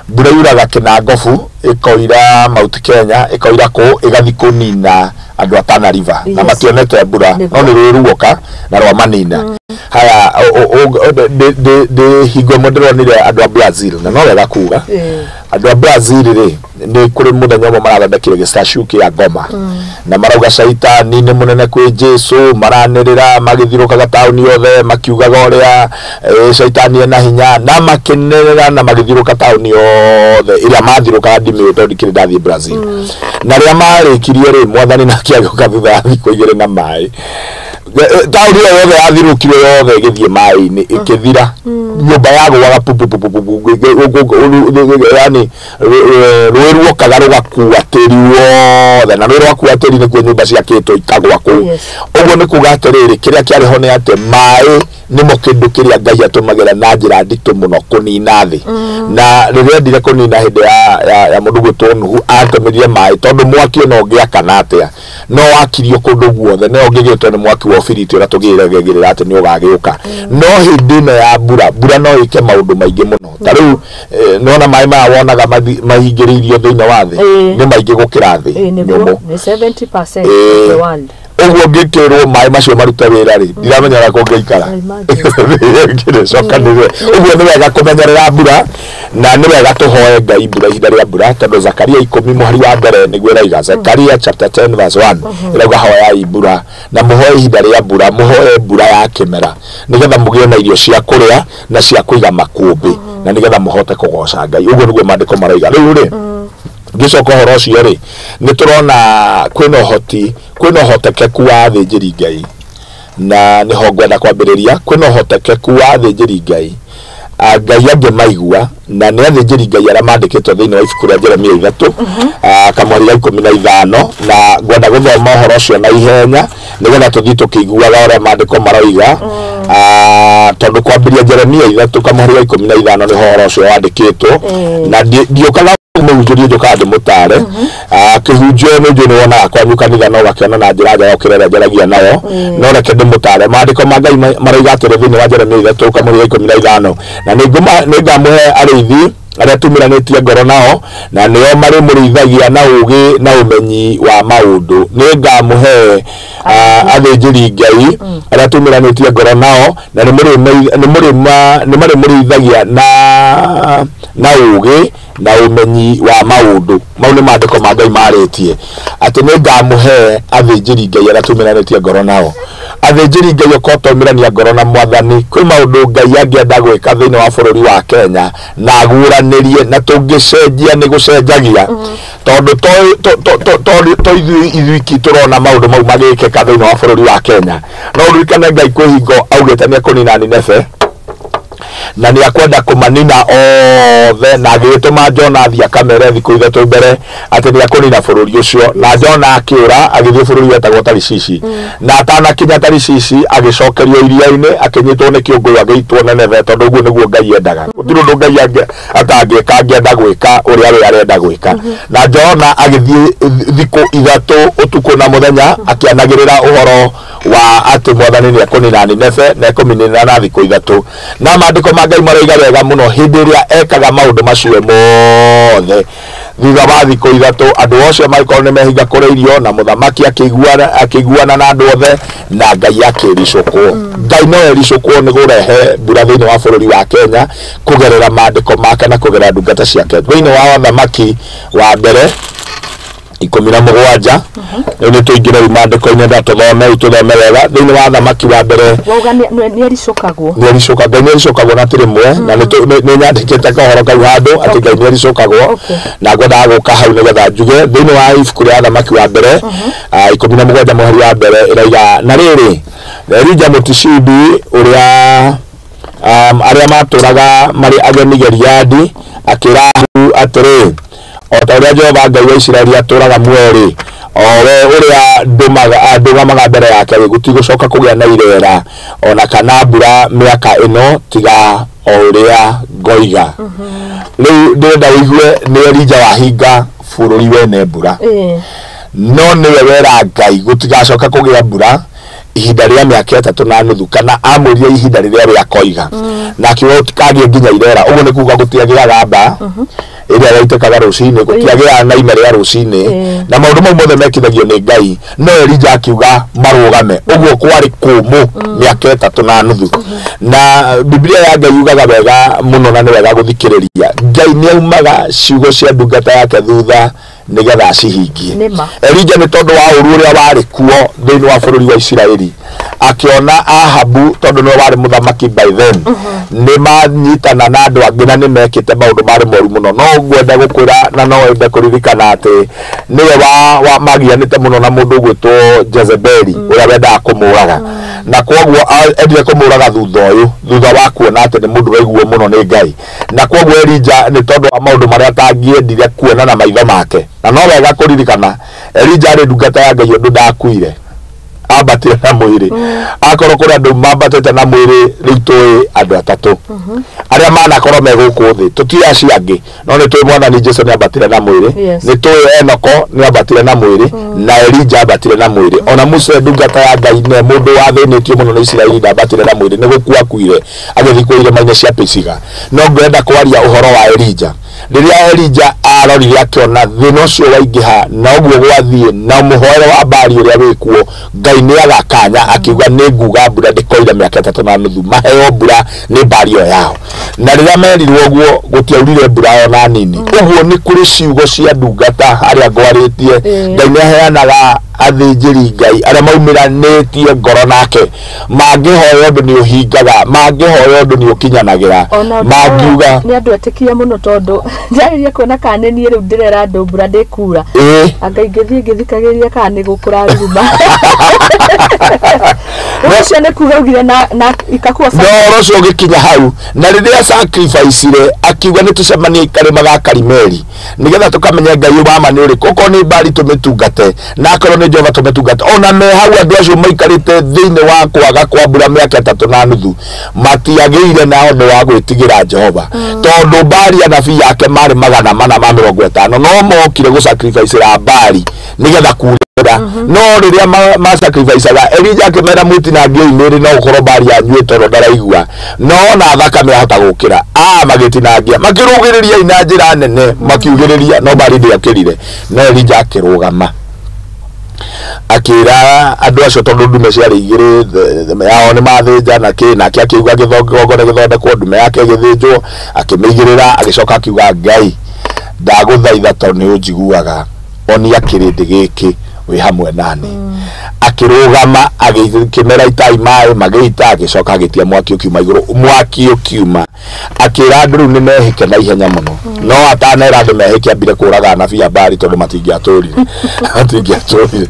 mbura yuraga Kĩnangobu, ĩkoira Mount Kenya, ĩkoira kũ, ĩgathiĩ kũnina andũ a Tana River na mationete mbura, no nĩ rũĩ ruoka na rwa manina. Haya, ndĩ hingo ĩmwe ndĩronire andũ a Brazil, na no wega kuga andũ a Brazil rĩ, nĩ kũrĩ mũthenya ũmwe marathondekire gĩstatue kĩa ngoma na marauga caitani nĩ mũnene kwĩ Jesu, maranĩrĩra magĩthiũrũkaga taũni yothe makiugaga ũrĩa caitani ena hinya, na makĩnĩrĩra na magĩthiũrũka taũni yothe ĩrĩa mathiũrũkaga. Ndimĩũĩ tondũ ndikĩrĩ ndathiĩ Brazil. Na rĩrĩa marĩkirie rĩ, mwathani nake agĩũka thutha wa thikũ 2 na maĩ. Taũni ĩyo yothe yathirũkire yothe ĩgĩthiĩ maĩ-inĩ ĩkĩthira, nyũmba yagũaga pu pu pu pu pu, yani rũĩ ruokaga rũgakua tĩri wothe, na rũĩ rwakua tĩri nĩkuo nyũmba ciakĩtwo ikagwa kũu. Ũguo nĩ kuga atĩrĩrĩ, kĩrĩa kĩarĩ ho nĩ atĩ maĩ nĩmo kĩndũ kĩrĩa Ngai atũmagĩra na njĩra nditũ mũno kũnina thĩ. Na rĩrĩa endire kũnina hĩndĩ ya mũndũ gwĩtwo Nuhu, atũmĩrire maĩ, tondũ mwaki ona ũngĩakana atĩa no wakirio kũndũ guothe, no ũngĩgĩtwo nĩ mwaki wa ũbiriti ũrĩa tũgĩrĩgĩrĩra atĩ nĩ ũgagĩũka. No hĩndĩ ĩno ya mbura, mbura no ĩke maũndũ maingĩ mũno. Ta rĩu nĩwona maĩ maya wonaga mahingĩrĩirio thĩinĩ wa thĩ nĩ maingĩ gũkĩra thĩ nyũmũ. Nĩ 70% of the world. Ũguo ngĩkĩrwo maĩ macio marute wĩra rĩ, ndiramenya ũrĩa kũngĩikara. Kĩrĩcokanĩrĩre. Ũguo nĩ wega kũmenyerera mbura, na nĩ wega tũhoe Ngai mbura ihinda rĩa mbura, tondũ Zakaria 10 mũhari wa mbere nĩguo ĩrauga. Zakaria chapter 10 verse 1 ĩrauga hoyai mbura, na mũhoe ihinda rĩa mbura, mũhoe mbura ya kĩmera, nĩgetha mũgĩe na irio cia kũrĩa na cia kũiga makũmbĩ, na nĩgetha mũhote kũgoca Ngai. Ũguo nĩguo maandĩko marauga. Rĩu rĩ, ngĩcoka ũhoro ũcio rĩ, nĩ tũrona kwĩna ũhoti, kwĩna ũhotekeku wa athĩnjĩri Ngai, na nĩho ngwenda kwambĩrĩria. Kwĩna ũhotekeku wa athĩnjĩri Ngai, Ngai angĩmaigua, na nĩ athĩnjĩri Ngai arĩa mandĩkĩtwo thĩinĩ wa ibuku rĩa Jeremia 3 kamweri ga 15, na ngwenda gũthoma ũhoro ũcio na ihenya nĩgetha tũthiĩ tũkĩiguaga ũrĩa maandĩko maroiga, tondũ kwambĩrĩria Jeremia 3 kamweri ga 15 nĩho ũhoro ũcio wandĩkĩtwo. Na ndiũkaga mũhunjĩrie, njũkaga ndĩmũtare. Kĩhunjio nĩ njũĩ nĩ wonaga kwanyu kanitha, no ũgakĩona na njĩra njega gũkĩra ĩrĩa njaragia nayo, no reke ndĩmũtare. Maandĩko ma Ngai maroiga atĩrĩ thĩinĩ wa Jeremia 3 kamũri ga 15: "Na nĩngamũhe arĩithi arĩa tumĩranĩtie ngoro nao, na nĩo marĩmũrĩithagia na ũũgĩ na ũmenyi wa maũndũ. Nĩngamũhe athĩnjĩri Ngai arĩa tumĩranĩtie ngoro nao, na nĩ marĩmũrĩithagia na ũũgĩ na ũmenyi wa maũndũ." Mau nĩ maandĩko ma Ngai marĩtie atĩ nĩngamũhe athĩnjĩri Ngai arĩa tumĩranĩtie ngoro nao. Athĩnjĩri Ngai, okorwo twaumĩrania ngoro na mwathani, kwĩ maũndũ Ngai angĩenda gwĩka thĩinĩ wa bũrũri wa Kenya na aguũranĩrie, na tũngĩcenjia nĩ gũcenjagia, tondũ to ithuĩ iki tũrona maũndũ mau magĩkĩka thĩinĩ wa bũrũri wa Kenya. No ũririkane Ngai kwĩ hingo augĩte nĩ ekũnina Nineve na nĩ akwenda kũmanina othe, na agĩgĩtũma Jona athiĩ akamere thikũ 3 mbere atĩ nĩ akũnina bũrũri ũcio, na Jona akĩũra agĩthiĩ bũrũri wetagwo Tarishishi, na atanakinya Tarishishi agĩcokerio iria-inĩ, akĩnyitwo nĩ kĩũngũyũ, agĩitwo Nineve, tondũ ũguo nĩguo Ngai endaga. Gũtirĩ ũndũ Ngai atangĩka angĩenda gwĩka ũrĩa we arenda gwĩka. Na Jona agĩthiĩ thikũ 3 ũtukũ na mũthenya akĩanagĩrĩra ũhoro wa atĩ mwathani nĩ ekũnina Nineve na ekũmĩnina na thikũ 3. Na maandĩko ma Ngai maroiga wega mũno, hĩndĩ ĩrĩa ekaga maũndũ macio mothe, Thutha wa thikũ 3 andũ acio magĩkorwo nĩ mehinga kũrĩa irio, na mũthamaki akĩiguana na andũ othe, na Ngai akĩricũkwo. Ngai no ericũkwo nĩ kũrehe mbura thĩinĩ wa bũrũri wa Kenya kũgerera maandĩko make na kũgerera ndungata ciake. Thĩinĩ wa Athamaki wa mbere 17, rĩu nĩ tũingĩre rĩu maandĩko-inĩ na tũthome wega. Thĩinĩ wa Athamaki wa mbere wauga nĩ ericũkagwo, nĩ ericũkagwo, Ngai nĩ ericũkagwo na ti rĩmwe, na nĩ nyandĩkĩte kahoro kau handũ atĩ Ngai nĩ ericũkagwo, na ngwendaga gũka hau nĩgetha njuge. Thĩinĩ wa ibuku rĩa Athamaki wa mbere 17 mũhari wa mbere ĩrauga, na rĩrĩ, Elija Mũtishibi ũrĩa arĩa matũraga marĩ ageni Giliadi akĩra Ahabu atĩrĩ, o ta ũrĩa Jehova Ngai wa Isiraeli atũraga muoyo-rĩ, o we ũrĩa ndũgamaga mbere yake-rĩ, gũtigũcoka kũgĩa na irera ona kana mbura mĩaka ĩno tiga o ũrĩa ngoiga. Rĩu ndĩrenda ũigue nĩ Elija wahinga bũrũri wene mbura, no nĩwe wera Ngai gũtigacoka kũgĩa mbura ihinda rĩa mĩaka 3.5, kana amũrire ihinda rĩrĩa rĩakoiga, na akiuga gũtikagĩe nginya irera. Ũguo nĩ kuga gũtiagĩaga mba ĩrĩa yaitĩkaga rũcinĩ, gũtiagĩaga na ime rĩa rũcinĩ, na maũndũ mau mothe mekithagio nĩ Ngai. No Elija akiuga marũgame, ũguo kwarĩ kũmũ mĩaka 3.5. Na Biblia ya Ngai yugaga wega mũno, na nĩ wega gũthikĩrĩria. Ngai nĩ aumaga ciugo cia ndungata yake thutha nĩgetha acihingie. Elija nĩ tondũ wa ũru ũrĩa warĩ kuo thĩinĩ wa bũrũri wa Isiraeli, akĩona Ahabu tondũ nĩwe warĩ mũthamaki by then, nĩ manyitana na andũ angĩ na nĩ mekĩte maũndũ marĩ moru mũno. No ngwenda gũkwĩra na no wende kũririkana atĩ nĩwe wa magianĩte mũno na mũndũ ũgwĩtwo Jezebeli, ũrĩa wendaga kũmũraga, na kwoguo endire kũmũraga thutha ũyũ, thutha wa kuona atĩ nĩ mũndũ waiguo mũno nĩ Ngai. Na kwoguo Elija nĩ tondũ wa maũndũ marĩa atangĩendire kuona na maitho make, na no wega kũririkana Elija arĩ ndungata ya Ngai ũndũ ndakuire, ambatire na mwĩrĩ. Akorwo kũrĩ andũ mambatĩte na mwĩrĩ, rĩu tũĩ andũ atatũ arĩa manakorwo me gũkũ thĩ, tũtiũĩ acio angĩ, no nĩ tũĩ Mwathani Jesũ nĩ ambatire na mwĩrĩ, nĩ tũĩ Enoko nĩ ambatire na mwĩrĩ, na Elija ambatire na mwĩrĩ. Ona Musa ndungata ya Ngai nĩ mũndũ wathĩnĩtio mũno nĩ Isiraeli ndambatire na mwĩrĩ, nĩ gũkua akuire agĩthiĩ kwĩ irĩma-inĩ cia Pisiga. No ngwenda kwaria ũhoro wa Elija. Rĩrĩa Elija arorire akĩona thĩna ũcio waingĩha na ũguo gwathiĩ na mũhoere wa Baali ũrĩa wĩkuo, Ngai nĩ agakanya akiuga nĩ nguga mbura ndĩkoira mĩaka 3.5, maheo mbura nĩ Baali ĩyo yao. Na rĩrĩa merirwo ũguo gũtiaurire mbura ona nini. Ũguo nĩ kũrĩ ciugo cia ndungata harĩa ngwarĩtie. Ngai nĩ aheanaga athĩnjĩri Ngai arĩa maumĩranĩtie ngoro nake, mangĩhoya ũndũ nĩ ũhingaga, mangĩhoya ũndũ nĩ ũkinyanagĩra, mangiuga nĩ andũ etĩkia mũno, tondũ njagĩrĩire kuona kana nĩ niĩ rĩu ndĩrera andũ mbura ndĩkura, anga ingĩthiĩ ngĩthikagĩrĩria kana nĩ gũkũraruruma. Ũcio nĩ kuga augire na ikakuwa no ũhoro ũcio ũgĩkinya hau. Na rĩrĩa sacrifice-ire akiuga nĩ tũcemanie karĩma ga Karimeli nĩgetha tũkamenye Ngai wa ma nĩ ũrĩkũ, okorwo nĩ Baali tũmĩtungate na akorwo nĩ Jehova tũmĩtungate. Ona me hau andũ acio maikarĩte thĩinĩ wa kwaga kwa mbura mĩaka 3.5 matiagĩire na ũndũ wa gwĩtigĩra Jehova, tondũ Baali anabii ake marĩ 450, no mokire gũ-sacrifice-ĩra Baali nĩgetha kure. No rĩrĩa ma-sacrifice-aga, Elija akĩmera mũtinangie mĩĩrĩ no gũkorwo Baali anyuĩte tondũ ndaraigua, no ona thakame ahota gũkĩra. Magĩtinangia makĩrũgĩrĩria na njĩra nene, makiugĩrĩria, no Baali ndĩokĩrire. No Elija akĩrũgama akĩra andũ acio, tondũ ndume ciarĩ igĩrĩ, yao nĩ mathĩnja na kĩ, nake akiuga gĩgongona gĩthondekwo, ndume yake ĩgĩthĩnjwo, akĩmĩigĩrĩra, agĩcoka akiuga Ngai ndagũthaitha tondũ nĩ ũnjiguaga, onia kĩrĩndĩ gĩkĩ wĩ hamwe nani. Akĩrũgama agĩkĩmera itai maĩ magĩita, agĩcoka agĩtia mwaki ũkiuma igũrũ, mwaki ũkiuma. Akĩra andũ rĩu nĩ mehĩke na ihenya mũno, no atanera andũ mehĩke ambire kũraga anabii a Baali tondũ matingĩatũrire, matingĩatũrire.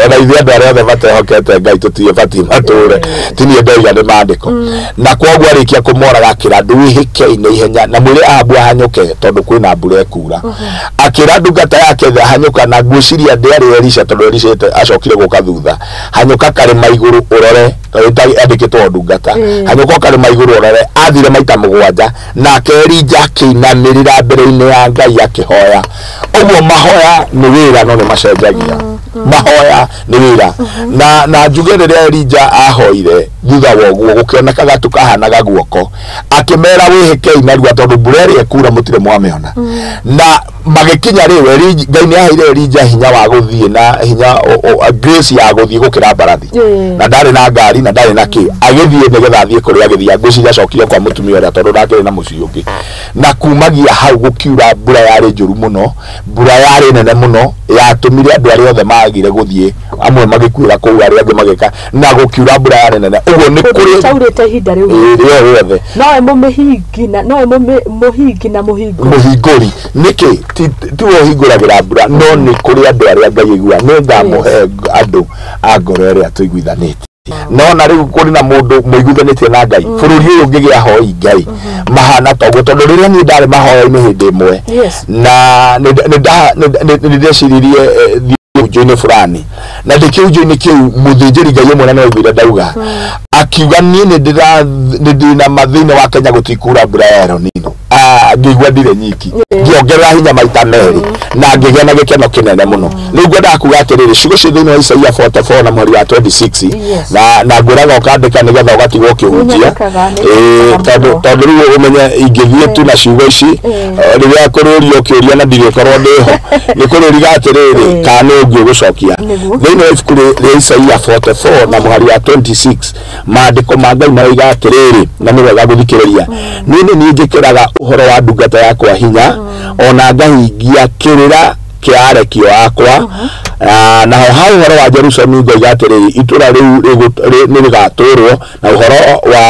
Ona ithuĩ andũ arĩa othe matehokete Ngai tũtibatiĩ matũre, ti niĩ ndoiga, nĩ maandĩko. Na kwoguo arĩkia kũmoraga akĩra andũ wĩhĩkei na ihenya na mwĩre Ahabu ahanyũke tondũ kwĩna mbura ĩkura. Akĩra ndungata yake hanyũka, na ngwĩciria ndĩarĩ Elisha tondũ Elisha acokire gũka thutha, hanyũka karĩma igũrũ ũrore, tondũ andĩkĩtwo ndungata, hanyũka karĩma igũrũ ũrore. Athire maita 7, nake Elija akĩinamĩrĩra mbere-inĩ ya Ngai akĩhoya. Ũguo mahoya nĩ wĩra, no nĩ macenjagia. Mahoya nĩ wĩra. Na njuge rĩrĩa Elija ahoire thutha wa ũguo gũkĩoneka gatu kahanaga guoko, akĩmera wĩhĩkei narua tondũ mbura ĩrĩa ĩkura mũtirĩ mwamĩona. Na Magĩkinya rĩ, Ngai nĩ aheire Elijah hinya wa gũthiĩ na hinya grace ya gũthiĩ gũkĩra mbarathi. Na ndarĩ na ngari na ndarĩ na kĩ, agĩthiĩ nĩgetha athiĩ kũrĩa agĩthiĩ. Ngwĩciria acokire kwa mũtumia ũrĩa tondũ ndakĩrĩ na mũciĩ ũngĩ. Na kumagia hau gũkiura mbura yarĩ njũru mũno, mbura yarĩ nene mũno, yatũmire andũ arĩa othe magire gũthiĩ, amwe magĩkuĩra kũu, arĩa angĩ magĩka, na gũkiura mbura yarĩ nene ũguo nĩ kũrĩ taurĩte ihinda rĩu rĩo rĩothe. Nowe mũmĩhingi na nowe mũhingi na mũhingũri. Mũhingũri nĩkĩ tiwe ũhingũragĩra mbura, no nĩ kũrĩ andũ arĩa Ngai aigua nĩ ngamũhe andũ a ngoro ĩrĩa tũiguithanĩtie. No na rĩu kũrĩ na mũndũ mũiguithanĩtie na Ngai, bũrũri ũyũ ũngĩgĩa hoi Ngai mahana toguo, tondũ rĩrĩa niĩ ndarĩ mahoya-inĩ hĩndĩ ĩmwe na nĩ ndeciririe thiĩ kĩhunjio-inĩ fulani, na ndĩ kĩhunjio-inĩ kĩu mũthĩnjĩri Ngai ũmwe na nĩwaiguire ndauga, akiuga niĩ nĩ ndĩna ma thĩinĩ wa Kenya gũtikura mbura ya El Nino. Ngĩigua ndirĩ nyiki, ngĩongerera hinya maita merĩ na ngĩgĩa na gĩkeno kĩnene mũno. Rĩu ngwendaga kuga atĩrĩrĩ, ciugo cia thĩinĩ wa Isaia 44 na mũhari wa 26, na ngwĩraga ũkandĩka nĩgetha ũgatigwo ũkĩhunjia, tondũ rĩu ũmenye ingĩthiĩ tu na ciugo ici rĩrĩa kũrũrio kĩũria na ndirĩkorwo ndĩho, nĩ kũrũriga atĩrĩrĩ kana nĩ ũngĩ ũgũcokia. Thĩinĩ wa ibuku rĩa Isaia 44 na mũhari wa 26, maandĩko ma Ngai maroiga atĩrĩrĩ, na nĩ wega gũthikĩrĩria, niĩ nĩ niĩ njĩkĩraga ũhoro wa ndungata yakwa hinya, ona ngahingia kĩrĩra kĩa arekio akwa. Naho ha ũhoro wa Jerusalemu ngoiga atĩrĩrĩ, itũra rĩu nĩ rĩgatũrwo, na ũhoro wa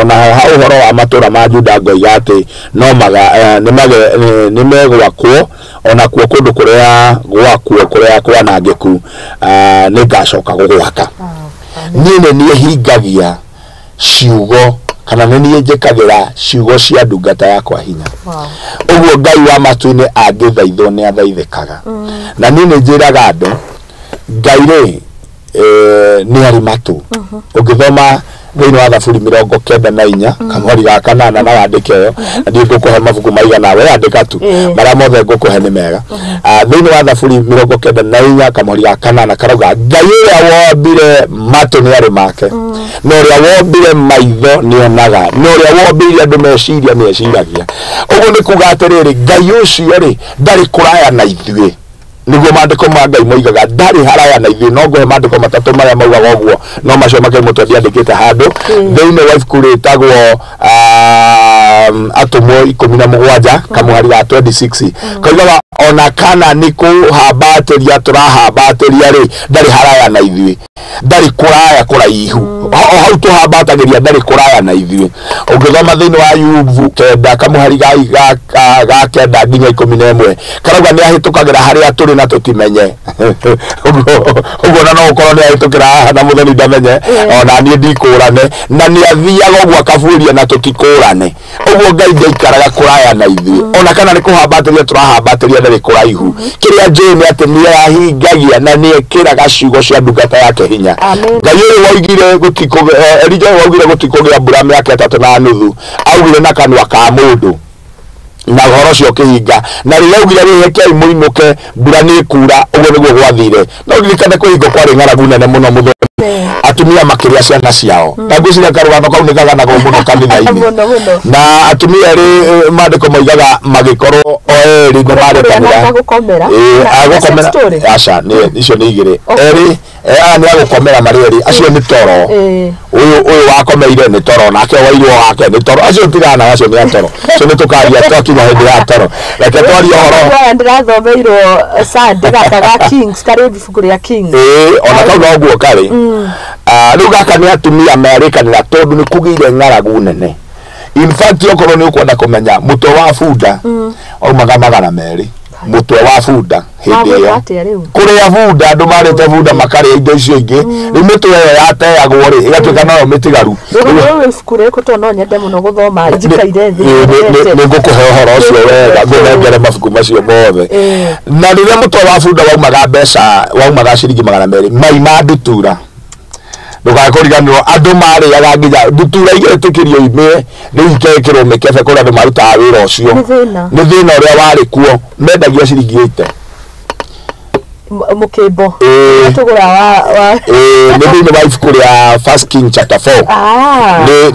onaho ha ũhoro wa matũra ma Juda ngoiga atĩ no nĩ megwakwo, onakuo kũndũ kũrĩa gwakwo kũrĩa kwanangĩku nĩ ngacoka gũgwaka. Niĩ nĩ niĩ hingagia ciugo kana nĩ niĩ njĩkagĩra ciugo cia ndungata yakwa hinya. Ũguo Ngai wa matu-inĩ angĩthaithwo nĩ athaithĩkaga. Na niĩ nĩ njĩraga andũ Ngai rĩ nĩ arĩ matũ. Ũngĩthoma thĩinĩ wa Thaburi 94 kamũhari ga 8 na wandĩke ĩyo, na ndiĩ ngũkũhe mabuku maigana, we andĩka tu marĩa mothe ngũkũhe nĩ mega. Thĩinĩ wa Thaburi 94 kamũhari ga 8 karauga Ngai ũrĩa wombire matũ nĩ arĩ make, na ũrĩa wombire maitho nĩ onaga, na ũrĩa wombire andũ meciria nĩ eciragia. Ũguo nĩ kuga atĩrĩrĩ, Ngai ũcio rĩ ndarĩ kũraya na ithuĩ. Nĩguo maandĩko ma Ngai moigaga ndarĩ haraya na ithuĩ. No ngũhe maandĩko matatũ marĩa maugaga ũguo, no macio makĩria mũtwe ndiandĩkĩte handũ. Thĩinĩ wa ibuku rĩtagwo Atũmwo 17 kamũhari ga 26 koigaga ona kana nĩ kũhambatĩria tũrahambatĩria rĩ, ndarĩ haraya na ithuĩ, ndarĩ kũraya kũraihu, o hau tũhambatagĩria ndarĩ kũraya na ithuĩ. Ũngĩthoma thĩinĩ wa Ayubu 9 kamũhari ga 9 nginya 11 karauga nĩ ahĩtũkagĩra harĩa tũrĩ na tũtimenye. Ũguo na no ũkorwo nĩ ahĩtũkĩra haha na mũthoni ndamenye, ona niĩ ndikũrane, na nĩ athiaga ũguo akabuĩria na tũtikũrane. Ũguo Ngai ndaikaraga kũraya na ithuĩ, ona kana nĩ kũhambatĩria tũrahambatĩria ndarĩ kũraihu. Kĩrĩa njũĩ nĩ atĩ nĩ ahingagia na nĩ ekĩraga ciugo cia ndungata yake hinya. Ngai ũyũ waugire Elijah ũyũ waugire gũtikũgĩa mbura mĩaka 3.5, augire na kanua ka mũndũ na ũhoro ũcio ũkĩhinga. Na rĩrĩa augire wĩhekei mũinũke mbura nĩ ĩkura, ũguo nĩguo gwathire. No ririkane kwĩ hingo kwarĩ ng'aragu nene mũno mũthoni, atumia makĩrĩa ciana ciao, na ngwĩciria karũgano kau nĩ kaganagwo mũno kanitha-inĩ. Na atumia erĩ maandĩko moigaga magĩkorwo o erĩ nĩ marĩkanĩra agũkomera, aca icio nĩ igĩrĩ, erĩ aya nĩ agũkomera marĩ erĩ, acio nĩ toro, ũyũ wakomeire nĩ toro, nake wairwo wake nĩ toro, acio tigana acio nĩ atoro, acio nĩ tũkaria twakinya hĩndĩ ya toro. Reke twarie ũhoro. Ndĩrathomeirwo Sunday gaka ga Kings, karĩ ibuku rĩa Kings. Ona kau noguo karĩ. Rĩu gaka nĩ atumia marĩkanĩra tondũ nĩ kũgĩire ng'aragu nene. In fact okorwo nĩ ũkwenda kũmenya mũtwe wa bunda aumaga 200, mũtwe wa bunda hĩndĩ ĩyo kũrĩa bunda andũ marĩte bunda makarĩa indo icio ingĩ, rĩu mĩtwe ĩyo yateagwo rĩ ĩgatuĩka noyo mĩtigaru. Rĩu ibuku rĩrĩkũ tondũ no nyende mũno gũthoma njikaire thĩ. Nĩ ngũkũhe ũhoro ũcio wega, ngũnengere mabuku macio mothe. Na rĩrĩa mũtwe wa bunda waumaga mbeca, waumaga ciringi 200, mai ma ndutura ndũgakũriganĩrwo, andũ marĩaga nginya ndutura igetĩkĩrio ime rĩu ikekĩrwo mĩkebe kũrĩa andũ marutaga wĩra ũcio. Nĩ thĩna ũrĩa warĩ kuo, mendagia ciringi 80. Mukimbo tugura wa nĩ thĩinĩ wa ibuku rĩa First King chapter 4.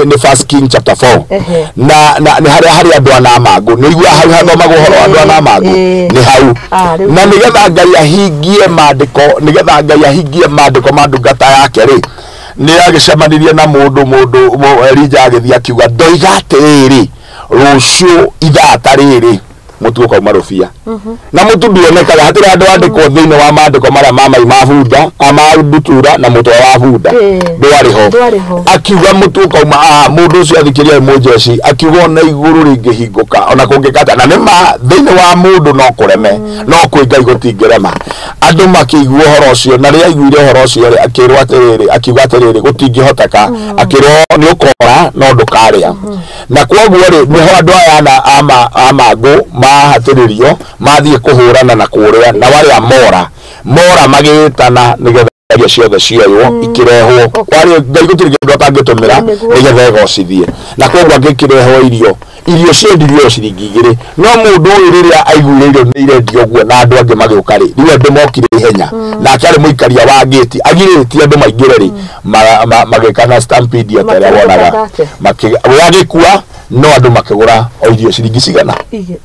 Nĩ First King chapter 4 na nĩ harĩa harĩ andũ ana mangũ nĩ igua hau hathomagwo ũhoro wa andũ ana mangũ nĩ hau na nĩgetha Ngai ahingie maandĩko nĩgetha Ngai ahingie maandĩko ma ndungata yake rĩ nĩ agĩcemanirie na mũndũ Elija agĩthiĩ akiuga ndoiga atĩrĩrĩ rũciũ ithaa ta rĩrĩ mũtu ũkauma rũbia na mũtu nduonekaga hatirĩ handũ andĩkwo thĩinĩ wa maandĩko marĩa ma mai ma bunda ma ndutura na mũtwe wa bunda ndwarĩ ho akiuga mũtu ũkauma mũndũ ũcio athikĩria mũjeci akiuga ona igũrũ rĩngĩhingũka ona kũngĩkata na nĩma thĩinĩ wa mũndũ no kũreme no kwĩ Ngai gũtingĩrema andũ makĩigua ũhoro ũcio na rĩrĩa aiguire ũhoro ũcio akĩrwo atĩrĩrĩ akiuga atĩrĩrĩ gũtingĩhoteka akĩrwo nĩ ũkora no ndũkarĩa na kwoguo rĩ nĩho andũ aya a mangũ mahatĩrĩrio mathiĩ kũhũrana na kũrĩa na warĩa mora magĩtana nĩgetha irio ciothe cioywo ikĩrehwo kwarĩ Ngai gũtirĩ kĩndũ atangĩtũmĩra nĩgetha egocithie na kwoguo angĩkĩrehwo irio ciendirio ciringi 2 no mũndũ ũyũ rĩrĩa aiguire irio nĩ irendio ũguo na andũ angĩ magĩũka rĩ rĩu andũ mokire ihenya nake arĩ mũikaria wa gĩti agirĩtie andũ maingĩre rĩ magĩka na stampede ta ĩrĩa wonaga we agĩkua no andũ makĩgũra o irio ciringi cigana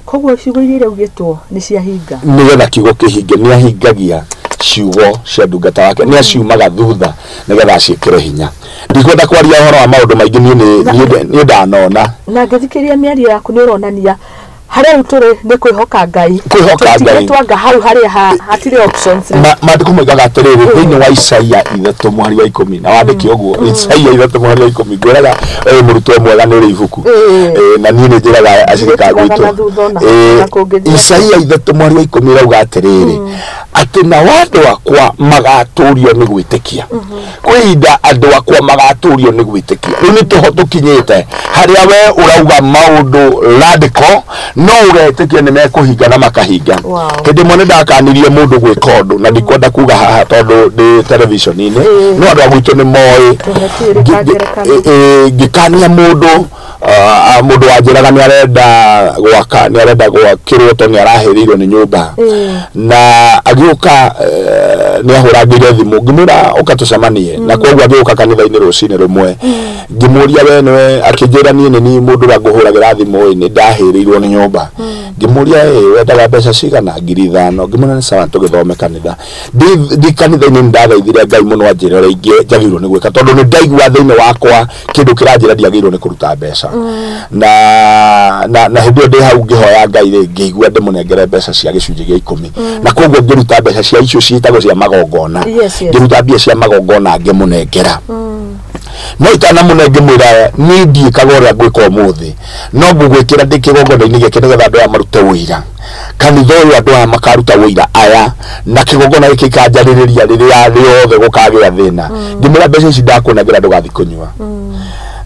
koguo ciugo iria iraugĩtwo nĩ ciahinga nĩgetha kiugo kĩhinge nĩ ahingagia ciugo cia ndungata wake nĩ aciumaga thutha nĩgetha aciĩkĩre hinya ndikwenda kwaria ũhoro wa maũndũ maingĩ niĩ ndanona na ngĩthikĩrĩria mĩario yaku nĩ ũronania harĩa rĩu tũrĩ nĩ kwĩhoka Ngai kwĩhoka Ngai twanga hau harĩa hatirĩ options maandĩko moigaga atĩrĩrĩ thĩinĩ wa Isaia 3:10 na wandĩke ũguo Isaia 3:10 ngwĩraga mũrutwo mwega nĩ ũrĩ ibuku na niĩ nĩ njĩraga acirika gwitũ Isaia 3:10 ĩrauga atĩrĩrĩ atĩ nao andũ akwa magatũrio nĩ gwĩtĩkia kwĩ ihinda andũ akwa magatũrio nĩ gwĩtĩkia rĩu nĩ tũho tũkinyĩte harĩa we ũrauga maũndũ radical no ũgetĩkia nĩ mekũhinga na makahinga hĩndĩ ĩmwe nĩ ndakanirie mũndũ gwĩka ũndũ na ndikwenda kuga haha tondũ ndĩ television-inĩ no andũ a gwitũ nĩ moĩ ngĩkania mũndũ mũndũ wanjĩraga nĩ arenda gwaka nĩ arenda gwakĩrwo tondũ nĩ arahĩrĩirwo nĩ nyũmba na agĩũka nĩ ahũrangĩire thimũ ngĩmwĩra ũka tũcemanie na kwoguo agĩũka kanitha-inĩ rũcinĩ rũmwe ngĩmũria we nĩwe akĩnjĩra niĩ nĩ niĩ mũndũ ũrĩa ngũhũragĩra thimũ ĩ nĩ ndahĩrĩirwo nĩ nyũmba ngĩmũria ĩ wendaga mbeca cigana 5,000 ngĩmwĩra nĩ sawa tũgĩthome kanitha ndĩ kanitha-inĩ nĩ ndathaithire Ngai mũno anjĩre ũrĩa ingĩ njagĩrĩirwo nĩ gwĩka tondũ nĩ ndaigua thĩinĩ wakwa kĩndũ kĩranjĩra ndiagĩrĩirwo nĩ kũruta mbeca na hĩndĩ ĩyo ndĩ hau ngĩhoya Ngai rĩ ngĩigua ndĩmũnengere mbeca cia gĩcunjĩ gĩa 10 na kwoguo ngĩruta mbeca cia icio ciĩtagwo cia magongona ngĩruta mbia cia magongona ngĩmũnengera no itanamũne ngĩmwĩra niĩ ndiĩkaga ũrĩa ngwĩka ũmũthĩ no ngũgwĩkĩra ndĩ kĩgongona-inĩ gĩkĩ nĩgetha andũ aya marute ũira kanitha ũyũ andũ aya makaruta ũira aya na kĩgongona gĩkĩ ikanjarĩrĩria rĩrĩa rĩothe gũkagĩa thĩna ngĩmwĩra mbeca ici ndakũnengera ndũgathiĩ kũnyua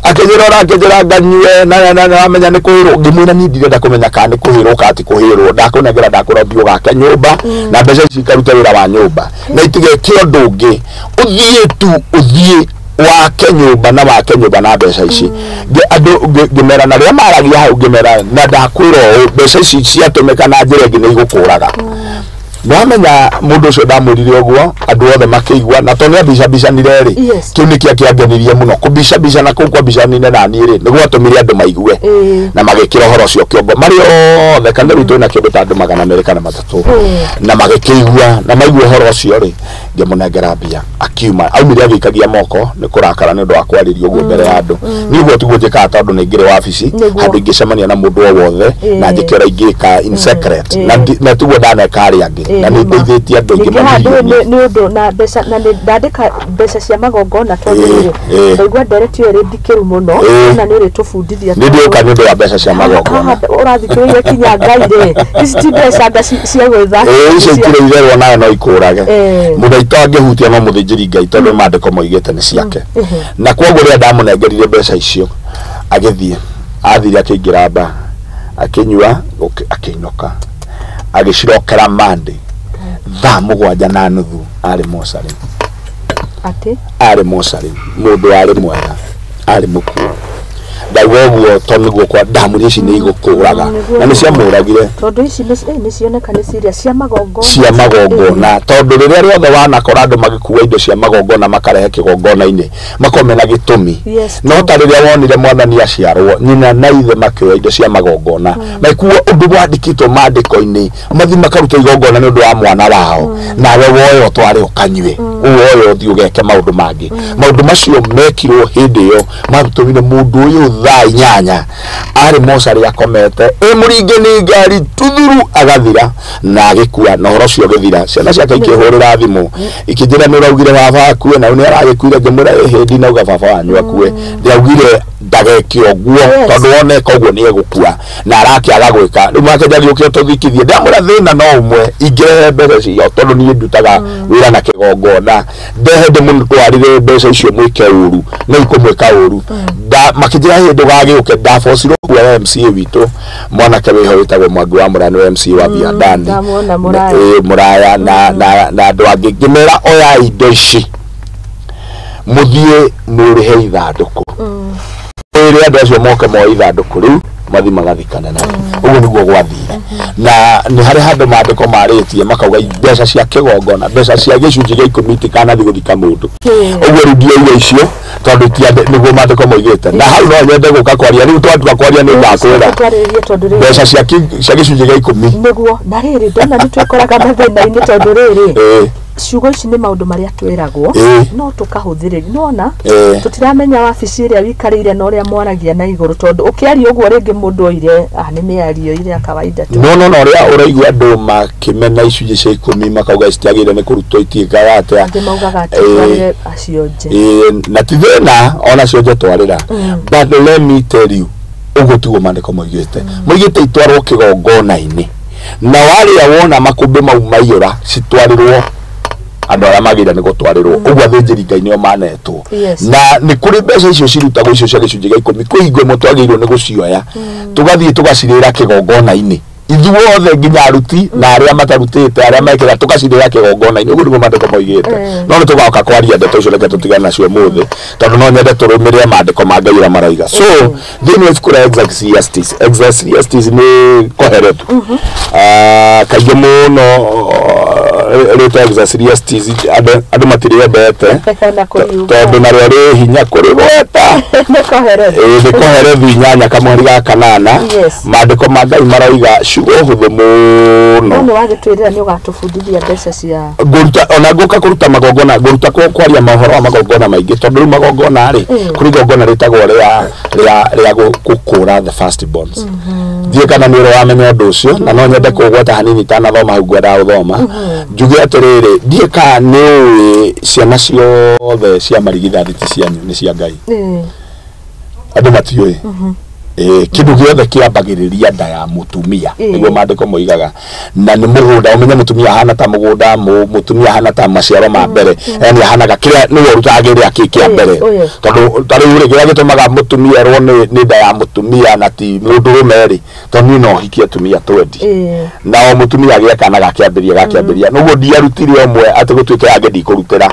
akĩnjĩra ũrakĩnjĩra nganyue na amenya nĩ kũhĩrwo ngĩmwĩra niĩ ndirenda kũmenya kana nĩ kũhĩrwo kana ti kũhĩrwo ndakũnengera ndakũra thiĩ ũgake nyũmba na mbeca ici ikarute wĩra wa nyũmba na itigeke ũndũ ũngĩ ũthiĩ tu ũthiĩ wake nyũmba na wake nyũmba na mbeca ici andũ ngĩmera na rĩrĩa maragia hau ngĩmera na ndakwĩra ũũ mbeca ici ciatũmĩka na njĩra ĩngĩ nĩ igũkũraga Nwamenya mũndũ ũcio ndamwĩrire ũguo andũ othe makĩigua na tondũ nĩambicabicanire rĩ kĩu nĩkĩo kĩangenirie mũno kũbicabicana kũu kwabicanire na niĩ rĩ nĩ gwatũmire andũ maigue na magĩkĩra ũhoro ũcio kĩongo marĩ othe kanitha witũ wĩna kĩndũ ta andũ 203 na magĩkĩigua na maigua ũhoro ũcio rĩ ngĩmũnengera mbia akiuma aumire agĩikagia moko nĩ kũrakara nĩ ũndũ wa kwarĩrio ũguo mbere ya andũ niĩ ũguo tiguo njĩkaga tondũ nĩ ngĩrĩ wabici handũ ingĩcemania na mũndũ o wothe na njĩke ũrĩa ingĩka in secret na tiguo ndaneka arĩa angĩ na nĩ ndeithĩtie andũ aingĩ mamirioni nĩ ũndũ na mbeca na nĩ ndandĩka mbeca cia magongona tondũ rĩ ndaigua ndereti ĩyo ĩrĩ ndikĩru mũno na nĩ ũrĩtũbundithia nĩ ndĩũka nĩ ũndũ wa mbeca cia magongona ũrathikĩrĩria kinya Ngai rĩ ici ti mbeca nga cia gwĩtha icio itirĩ itherũ onayo no ikũrage mũndũ aitũ angĩhutia no mũthĩnjĩri Ngai tondũ maandĩko moigĩte nĩ ciake na kwoguo rĩrĩa ndamũnengerire mbeca icio agĩthiĩ athire akĩingĩra mba akĩnyua akĩinũka agĩcirokera Monday thaa 7:30 arĩ mocarĩ atĩ arĩ mocarĩ mũndũ arĩ mwega arĩ mũkuo Ndauga ũguo tondũ nĩguo kwa ndamũria ici nĩ igũkũraga na nĩ ciamũragire. Tondũ ici nĩ cioneka nĩ ciria cia magongona, cia magongona, tondũ rĩrĩa rĩothe wanakora andũ magĩkua indo cia magongona makarehe kĩgongona-inĩ makorwo mena gĩtũmi. No ta rĩrĩa wonire mwathani aciarwo, nyina na ithe makĩoya indo cia magongona, maikuo ũndũ wandĩkĩtwo maandĩko-inĩ, mathi makaruta igongona nĩ ũndũ wa mwana wao, nawe woyo ũtware ũkanyue, ũwoyo ũthiĩ ũgeke maũndũ mangĩ. Maũndũ macio mekirwo hĩndĩ ĩyo matũmire mũndũ ũyũ thaa 8 arĩ mocarĩ akomete, ĩ mũringe nĩ ngari tuthuru, agathira na agĩkua, na ũhoro ũcio ũgĩthira. Ciana ciake ikĩhũrĩra thimũ ikĩnjĩra nĩ ũraugire baba akue, na nĩ aragĩkuire. Ngĩmwĩra ĩhĩ, ndinauga baba wanyu akue, ndĩraugire ndageke ũguo tondũ woneka ũguo nĩ egũkua na arakĩaga gwĩka. Rĩu makĩnja gĩũke tũthikithie, ndamwĩra thĩna no ũmwe, ingĩrehe mbeca cio tondũ niĩ ndutaga wĩra na kĩgongona, ndehe ndĩmũtwarĩre mbeca icio mwĩke ũru, no ikũmwĩka ũru. Makĩnjĩra hĩndĩ ndũgagĩũke, ndabocirwo kuoya MCA witũ mwanake wĩho wĩtagwo Mwangi wa Mũraya, nĩwe MCA wa Viandani. Ndamwona Mũraya. Mũraya na andũ angĩ, ngĩmera oya indo ici mũthiĩ mũrĩhe ithandũkũ, ĩrĩ andũ acio moke moe ithandũkũ rĩu mathi magathikane narĩo. Ũguo nĩguo gwathire. Na nĩ harĩ handũ maandĩko marĩtie makauga mbeca cia kĩgongona, mbeca cia gĩcunjĩ gĩa 10 itikanathi gũthika mũndũ. Ũguo rĩu ndioire icio tondũ nĩguo maandĩko moigĩte. Na hau no nyende gũka kwaria rĩu, twatua kwaria nĩ ngakwĩra twarĩrĩrie tondũ rĩrĩ mbeca cia gĩcunjĩ gĩa 10. Nĩguo na rĩrĩ ndona nĩ twĩkoraga mathĩna-inĩ tondũ rĩrĩ ciugo ici nĩ maũndũ marĩa twĩragwo no tũkahũthĩrĩria nona tũtiramenya wabici ĩrĩa wikarĩire na ũrĩa mwaragia na igũrũ, tondũ ũkĩaria ũguo rĩngĩ mũndũ oire nĩ mĩario ile ya kawaida tu. No ũrĩa ũraigua andũ makĩmena icunjĩ cia 10 makauga citiagĩrĩire nĩ kũrutwo, itiĩkaga atĩa, angĩ maugaga atĩ twarĩre acio nje. Na ti thĩna ona cio nje twarĩra, but let me tell you, ũguo tiguo maandĩko moigĩte itwarwo kĩgongona-inĩ, na warĩa wona makũmbĩ mau maiyũra citwarĩrwo andũ arĩa magĩrĩire nĩ gũtwarĩrwo. Ũguo athĩnjĩri Ngai nĩo manetwo. Na nĩ kũrĩ mbeca icio cirutagwo icio cia gĩcunjĩ gĩa 10, kwĩ hingo ĩmwe twagĩrĩirwo nĩ gũcioya tũgathiĩ tũgacirĩra kĩgongona-inĩ ithuothe, nginya aruti na arĩa matarutĩte, arĩa mekĩra, tũgacirĩra kĩgongona-inĩ. Ũguo nĩguo maandĩko moigĩte. No nĩ tũgoka kwaria ndeto icio, reke tũtigane nacio ũmũthĩ tondũ no nyende tũrũmĩrĩre maandĩko ma Ngai ũrĩa maroiga. So thĩinĩ wa ibuku rĩa Ecclesiastes, Ecclesiastes nĩ Kohelethu, kaingĩ mũno rĩtwa Ecclesiastes andũ matirĩendete tondũ narĩo rĩ hinya kũrĩgweta. Nĩ Kohelethu. Nĩ Kohelethu 8 kamũhari ga 8. Maandĩko ma Ngai maroiga ciugo hũthũ mũno. No nĩ wagĩtwĩrĩra nĩ ũgatũbundithia mbeca cia ngũruta, ona ngũka kũruta magongona, ngũruta kwaria mohoro wa magongona maingĩ, tondũ rĩu magongona rĩ, kũrĩ igongona rĩtagwo rĩa gũkũra the first borns. Ndiĩ kana nĩ ũrĩ wamenya ũndũ ũcio, na no nyende kũgweta hanini itanathoma hau ngwendaga gũthoma. Njuge atĩrĩrĩ, ndiĩ kana nĩ ũĩ ciana ciothe cia marigithathi ti cianyu, nĩ cia Ngai. Andũ matiũĩ. Kĩndũ gĩothe kĩambagĩrĩria nda ya mũtumia, nĩguo maandĩko moigaga, na nĩ mũgũnda. Ũmenye mũtumia ahana ta mũgũnda, mũtumia ahana ta maciaro ma mbere, yani ahanaga kĩrĩa nĩwe ũrutaga kĩrĩa kĩ kĩa mbere, tondũ ta rĩu rĩ, kĩrĩa gĩtũmaga mũtumia erwo nĩ nda ya mũtumia na ti mũndũrũme rĩ, tondũ niĩ no hikie atumia twendi, na o mũtumia agĩe kana gakĩambĩrĩria noguo ndiarutire ũmwe atĩ gũtuĩke yangĩ ndikũrutĩra,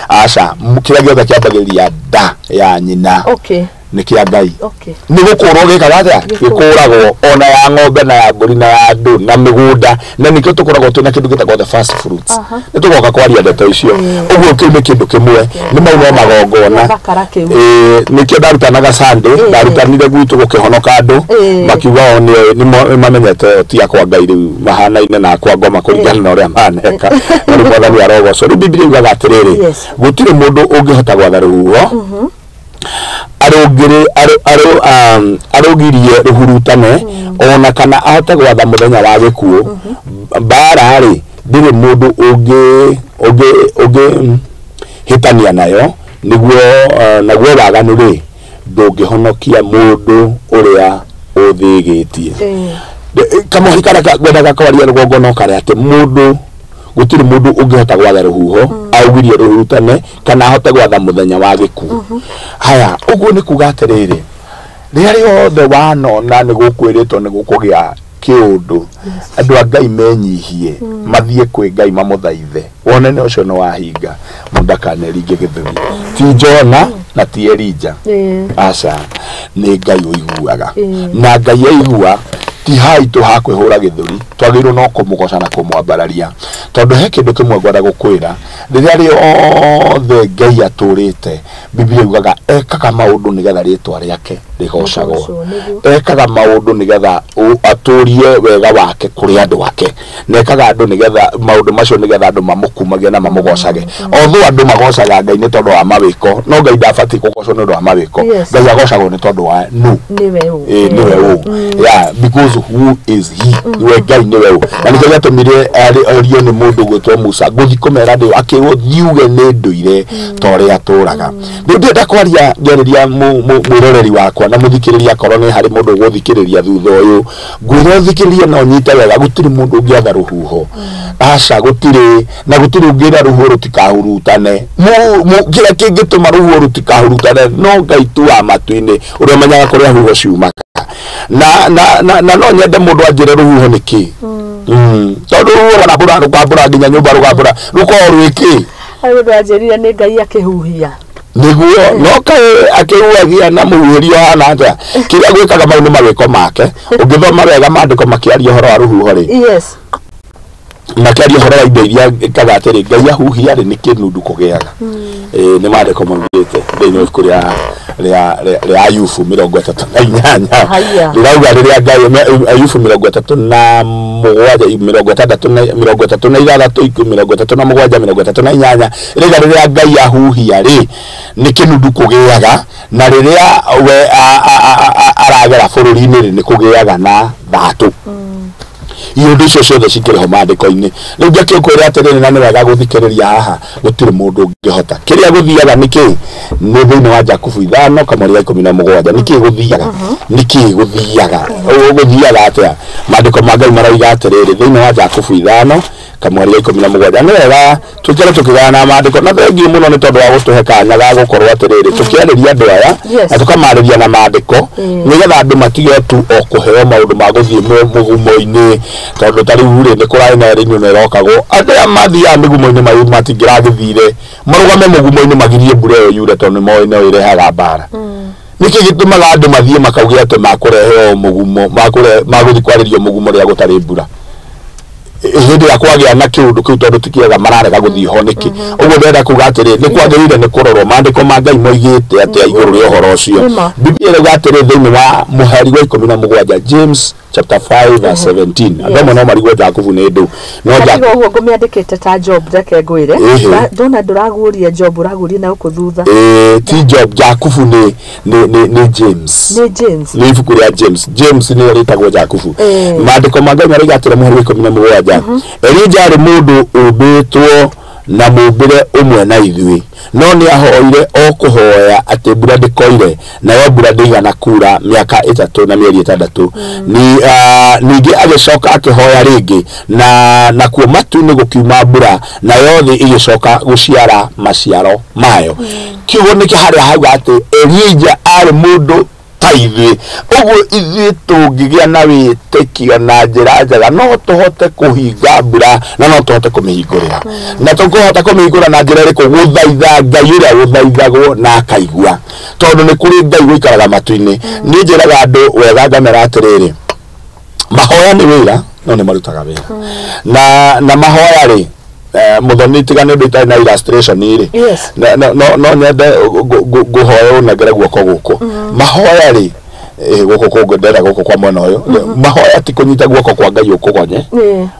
aca. Kĩrĩa gĩothe kĩambagĩrĩria nda ya nyina nĩ kĩa Ngai. Nĩ gũkũrwo gĩkaga atĩa, gĩkũragwo, ona ya ng'ombe na ya mbũri na ya andũ na mĩgũnda, na nĩkĩo tũkoragwo twĩna kĩndũ gĩtagwo the first fruits. Nĩ tũgoka kwaria ndeto icio. Ũguo kĩu nĩ kĩndũ kĩmwe, nĩ mau no magongona. Nĩkĩo ndarutanaga Sunday, ndarutanire gwitũ gũkĩhonoka andũ makiuga o nĩ mamenyete ti akwa Ngai rĩu mahanaine na akwa ngoma kũringana na ũrĩa maneka, na rĩu Mwathani arogocwo. Rĩu Bibilia yugaga atĩrĩrĩ, gũtirĩ mũndũ ũngĩhota gwatha rũhuho arũgirie rũhurutane, ona kana ahote gwatha mũthenya wa gĩkuũ. Mbara rĩ, ndĩrĩ mũndũ ũngĩ hĩtania nayo, nĩguo naguo waganu rĩ, ndũngĩhonokia mũndũ ũrĩa ũthĩgĩtie. Kamũhari karĩa ngwendaga kwaria rũgongo no karĩa atĩ mũndũ, gũtirĩ mũndũ ũngĩhota gwatha rũhuho augirie rũhurutane kana ahote gwatha mũthenya wa gĩkuũ. Haya, ũguo nĩ kuga atĩrĩrĩ, rĩrĩa rĩothe wanona nĩ gũkwĩrĩtwo nĩ gũkũgĩa kĩũndũ, andũ a Ngai menyihie, mathiĩ kwĩ Ngai mamũthaithe, wone nĩ ũcio nĩ wahinga, mũndũ ndakaneringe gĩthũri. Ti Jona Na ti Elija, aca, nĩ Ngai ũiguaga. Na Ngai aigua ti haitũ ha kwĩhũra gĩthũri, twagĩrĩirwo no kũmũgoca na kũmwambararia, tondũ he kĩndũ kĩmwe ngwenda gũkwĩra. Rĩrĩa rĩothe Ngai atũrĩte, Biblia yugaga ekaga maũndũ nĩgetha rĩtwa rĩake rĩgocagwo. Rĩgocwo, nĩguo. Ekaga maũndũ nĩgetha atũrie wega wake kũrĩ andũ ake, na ekaga andũ nĩgetha maũndũ macio nĩgetha andũ mamũkumagie na mamũgocage. Although andũ magocaga Ngai nĩ tondũ wa mawĩko, no Ngai ndabatiĩ kũgocwo nĩ ũndũ wa mawĩko. Ngai agocagwo nĩ tondũ wa nũ? Nĩwe ũ. Ĩ, nĩwe ũ? Yeah, because who is he? We Ngai nĩwe ũ? Na nĩkĩo gĩatũmire orio nĩ mũndũ gwĩtwo Musa gũthiĩ kũmera ndĩ akĩrwo thiuge nĩ ndũire ta ũrĩa atũraga. Rĩu ndĩrenda kwaria ngĩarĩria mwĩroreri wakwa na mũthikĩrĩria, akorwo nĩ harĩ mũndũ ũgũthikĩrĩria thutha ũyũ, ngwĩra ũthikĩrĩrie na ũnyite wega. Gũtirĩ mũndũ ũngĩatha rũhuho, aca, gũtirĩ, na gũtirĩ ũngĩra rũhuho rũtikahurutane. Kĩrĩa kĩngĩtũma rũhuho rũtikahurutane no Ngai tu wa matu-inĩ, ũrĩa ũmenyaga kũrĩa huho ciumaga. Na no nyende mũndũ anjĩre rũhuho nĩ kĩ. Tondũ rũhuho rũgambũra rũkambũra nginya nyũmba, rũgambũra rũkoragwo rwĩ kĩ? Harĩ mũndũ wanjĩrire nĩ Ngai akĩhuhia. Nĩguo, no kaĩ akĩhuhagia na mũhuhĩrio hana atĩa? Kĩrĩa gwĩkaga mau nĩ mawĩko make. Ũngĩthoma wega maandĩko makĩaria ũhoro wa rũhuho rĩ, makĩaria ũhoro wa indo iria ĩkaga atĩrĩ, Ngai ahuhia rĩ, nĩ kĩnundu kũgĩaga. Ĩ, nĩ maandĩko maugĩte thĩinĩ wa ibuku rĩa Ayubu 38. Haya. Rĩrauga rĩrĩa Ngai Ayubu 37, 60 na 36, 37, 38, rĩga rĩrĩa Ngai ahuhia rĩ, nĩ kĩnundu kũgĩaga, na rĩrĩa we aragera bũrũri-inĩ rĩ, nĩ kũgĩaga na thatũ. Iũndũ icio ciothe cikĩrĩ ho maandĩko-inĩ. Rĩu ngĩkĩkwĩra atĩrĩrĩ, na nĩ wega gũthikĩrĩria haha, gũtirĩ mũndũ ũngĩhota. Kĩrĩa gũthiaga nĩ kĩ? Nĩ thĩinĩ wa Jakubu 5 kamweri ga 17. Nĩ kĩ gũthiaga? Nĩ kĩ gũthiaga? Gũthiaga atĩa? Maandĩko ma Ngai maroiga atĩrĩrĩ thĩinĩ wa Jakubu 5 kamweri ga 17. Nĩ wega tũikare tũkĩgayana maandĩko, na thengiũ mũno nĩ tondũ wa gũtũhe kanya ga gũkorwo atĩrĩrĩ tũkĩarĩria andũ aya na tũkamarĩria na maandĩko, nĩgetha andũ matige tu o kũheo maũndũ ma gũthiĩ mũgumo-inĩ, tondũ ta rĩu rĩ, nĩ kũrarĩ na ĩrĩnyũ na ĩrokagwo andũ aya mathiaga mĩgumo-inĩ matingĩragĩthire marũgame mũgumo-inĩ magirie mbura ĩyo yure, tondũ nĩ moĩ no ĩrehaga mbara. Nĩkĩ gĩtũmaga andũ mathiĩ makauge atĩ makũrehe o mũgumo, magũthiĩ kwarĩrio mũgumo rĩrĩa gũtarĩ mbura, hĩndĩ ĩrĩa kwagĩa na kĩũndũ kĩu, tondũ ti kĩega mararega gũthiĩ ho nĩkĩ? Ũguo ndĩrenda kuga atĩrĩ, nĩ kwagĩrĩire nĩ kũrorwo maandĩko ma Ngai moigĩte atĩa igũrũ rĩa ũhoro ũcio. Nĩma. Biblia ĩrauga atĩrĩ thĩinĩ wa mũhari wa 17, James chapter 5 verse 17. Andũ amwe no marigwo Jakubu nĩ ndũ no Tiga ũguo ngũmĩandĩkĩte ta Job, reke ngwĩre. Ndona ndũraguũria Job, ũraguũria na gũkũ thutha. Ĩĩ, ti Job, Jakubu nĩ James. Nĩ James. Nĩ ibuku rĩa James. James nĩyo rĩtagwo Jakubu. Maandĩko ma Ngai marauga atĩrĩ mũhari wa 17, Elija arĩ mũndũ ũmbĩtwo na mũmbĩre ũmwe na ithuĩ, no nĩ ahoire o kũhoya atĩ mbura ndĩkoire, nayo mbura ndĩigana kura mĩaka 3 na mĩeri 6. Ningĩ agĩcoka akĩhoya rĩngĩ, na nakuo matu-inĩ gũkiuma mbura, nayo thĩ ĩgĩcoka gũciara maciaro mayo. Kiugo nĩkĩ harĩa hauga atĩ Elija arĩ mũndũ ta ithuĩ? Ũguo ithuĩ tũngĩgĩa na wĩtĩkio na njĩra njega, no tũhote kũhinga mbura na no tũhote kũmĩhingũrĩra. Na tũkũhota kũmĩhingũra na njĩra ĩrĩkũ? Gũthaitha Ngai ũrĩa gũthaithagwo na akaigua, tondũ nĩ kũrĩ Ngai ũikaraga matu-inĩ. Niĩ njĩraga andũ wega ngamera atĩrĩrĩ, mahoya nĩ wĩra, no nĩ marutaga wĩra. Na mahoya rĩ, Muthoni, tiga nĩ ũndũ itarĩ na illustration rĩ, no nyende ngũhoya ũnengere guoko gũkũ. Mahoya rĩ, gũkũ kũngĩ ndĩrenda gũkũ kwa mwena ũyũ. Mahoya ti kũnyita guoko kwa Ngai ũkũgonye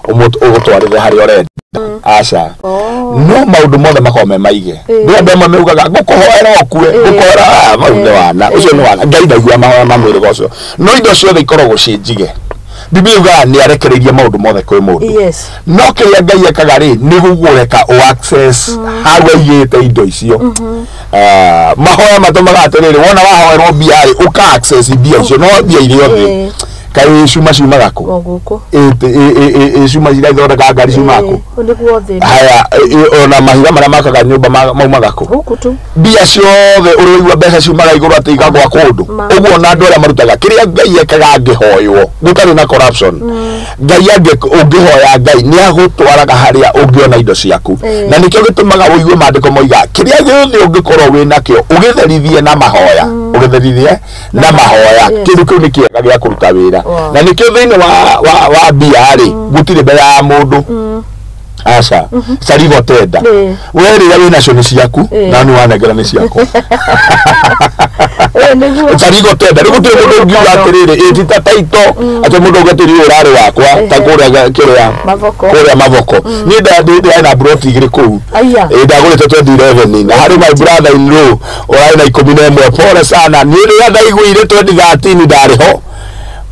ũgũtwarĩre harĩa ũrenda, aca. No maũndũ mothe makoragwo me maige. Nĩ andũ amwe maugaga ngũkũhoera ũkue, ngũkũhoera, mau nĩ wana, ũcio nĩ wana. Ngai ndaiguaga mahoya ma mwĩrĩga ũcio, no indo ciothe ikoragwo ciĩ njige. Biblia yugaga nĩ arekereirie maũndũ mothe kwĩ mũndũ. No kĩrĩa Ngai ekaga rĩ, nĩ gũgũreka ũ access hau aigĩte indo icio. Mahoya matũmaga atĩrĩrĩ, wona wahoerwo mbia rĩ, ũka access mbia icio, no mbia iria thĩ. Kaĩ cuma ciumaga kũ? O gũkũ. Ĩ cuma irathondeka ngari ciumaga kũ? Nĩguo thĩna. Haya, ona mahiga marĩa makaga nyũmba maumaga kũ? Gũkũ tu. Mbia ciothe ũrĩigua mbeca ciumaga igũrũ atĩ igagwa kũndũ. Ũguo ona andũ arĩa marutaga kĩrĩa Ngai ekaga angĩhoywo gũtarĩ na corruption. Ngai ũngĩhoya Ngai nĩ agũtwaraga harĩa ũngĩona indo ciaku. Na nĩkĩo gĩtũmaga ũigue maandĩko moiga kĩrĩa gĩothe ũngĩkorwo wĩ nakĩo ũgĩtherithie na mahoya. Ũgĩtherithie na mahoya. Kĩndũ kĩu nĩ kĩega gĩa kũruta wĩra. Na nĩkĩo thĩinĩ wa mbia rĩ gũtirĩ mbere ya mũndũ. Aca carigo tenda we rĩrĩa wĩ nacio nĩ ciaku na nĩ wanengera nĩ ciaku. Carigo tenda rĩu gũtirĩ mũndũ ũngiuga atĩrĩrĩ ĩ ti ta taito atĩ mũndũ ũngĩ atĩrĩrĩ ũrarĩ wakwa ta kũrĩa kĩrĩa kũrĩa Mavoko. Niĩ ndarĩ na broti igĩrĩ kũu. Ndagũrĩte 2011 na harĩ my brother in law ũrarĩ na 11. Pole sana. Niĩ rĩrĩa ndaiguire 2013 ndarĩ ho.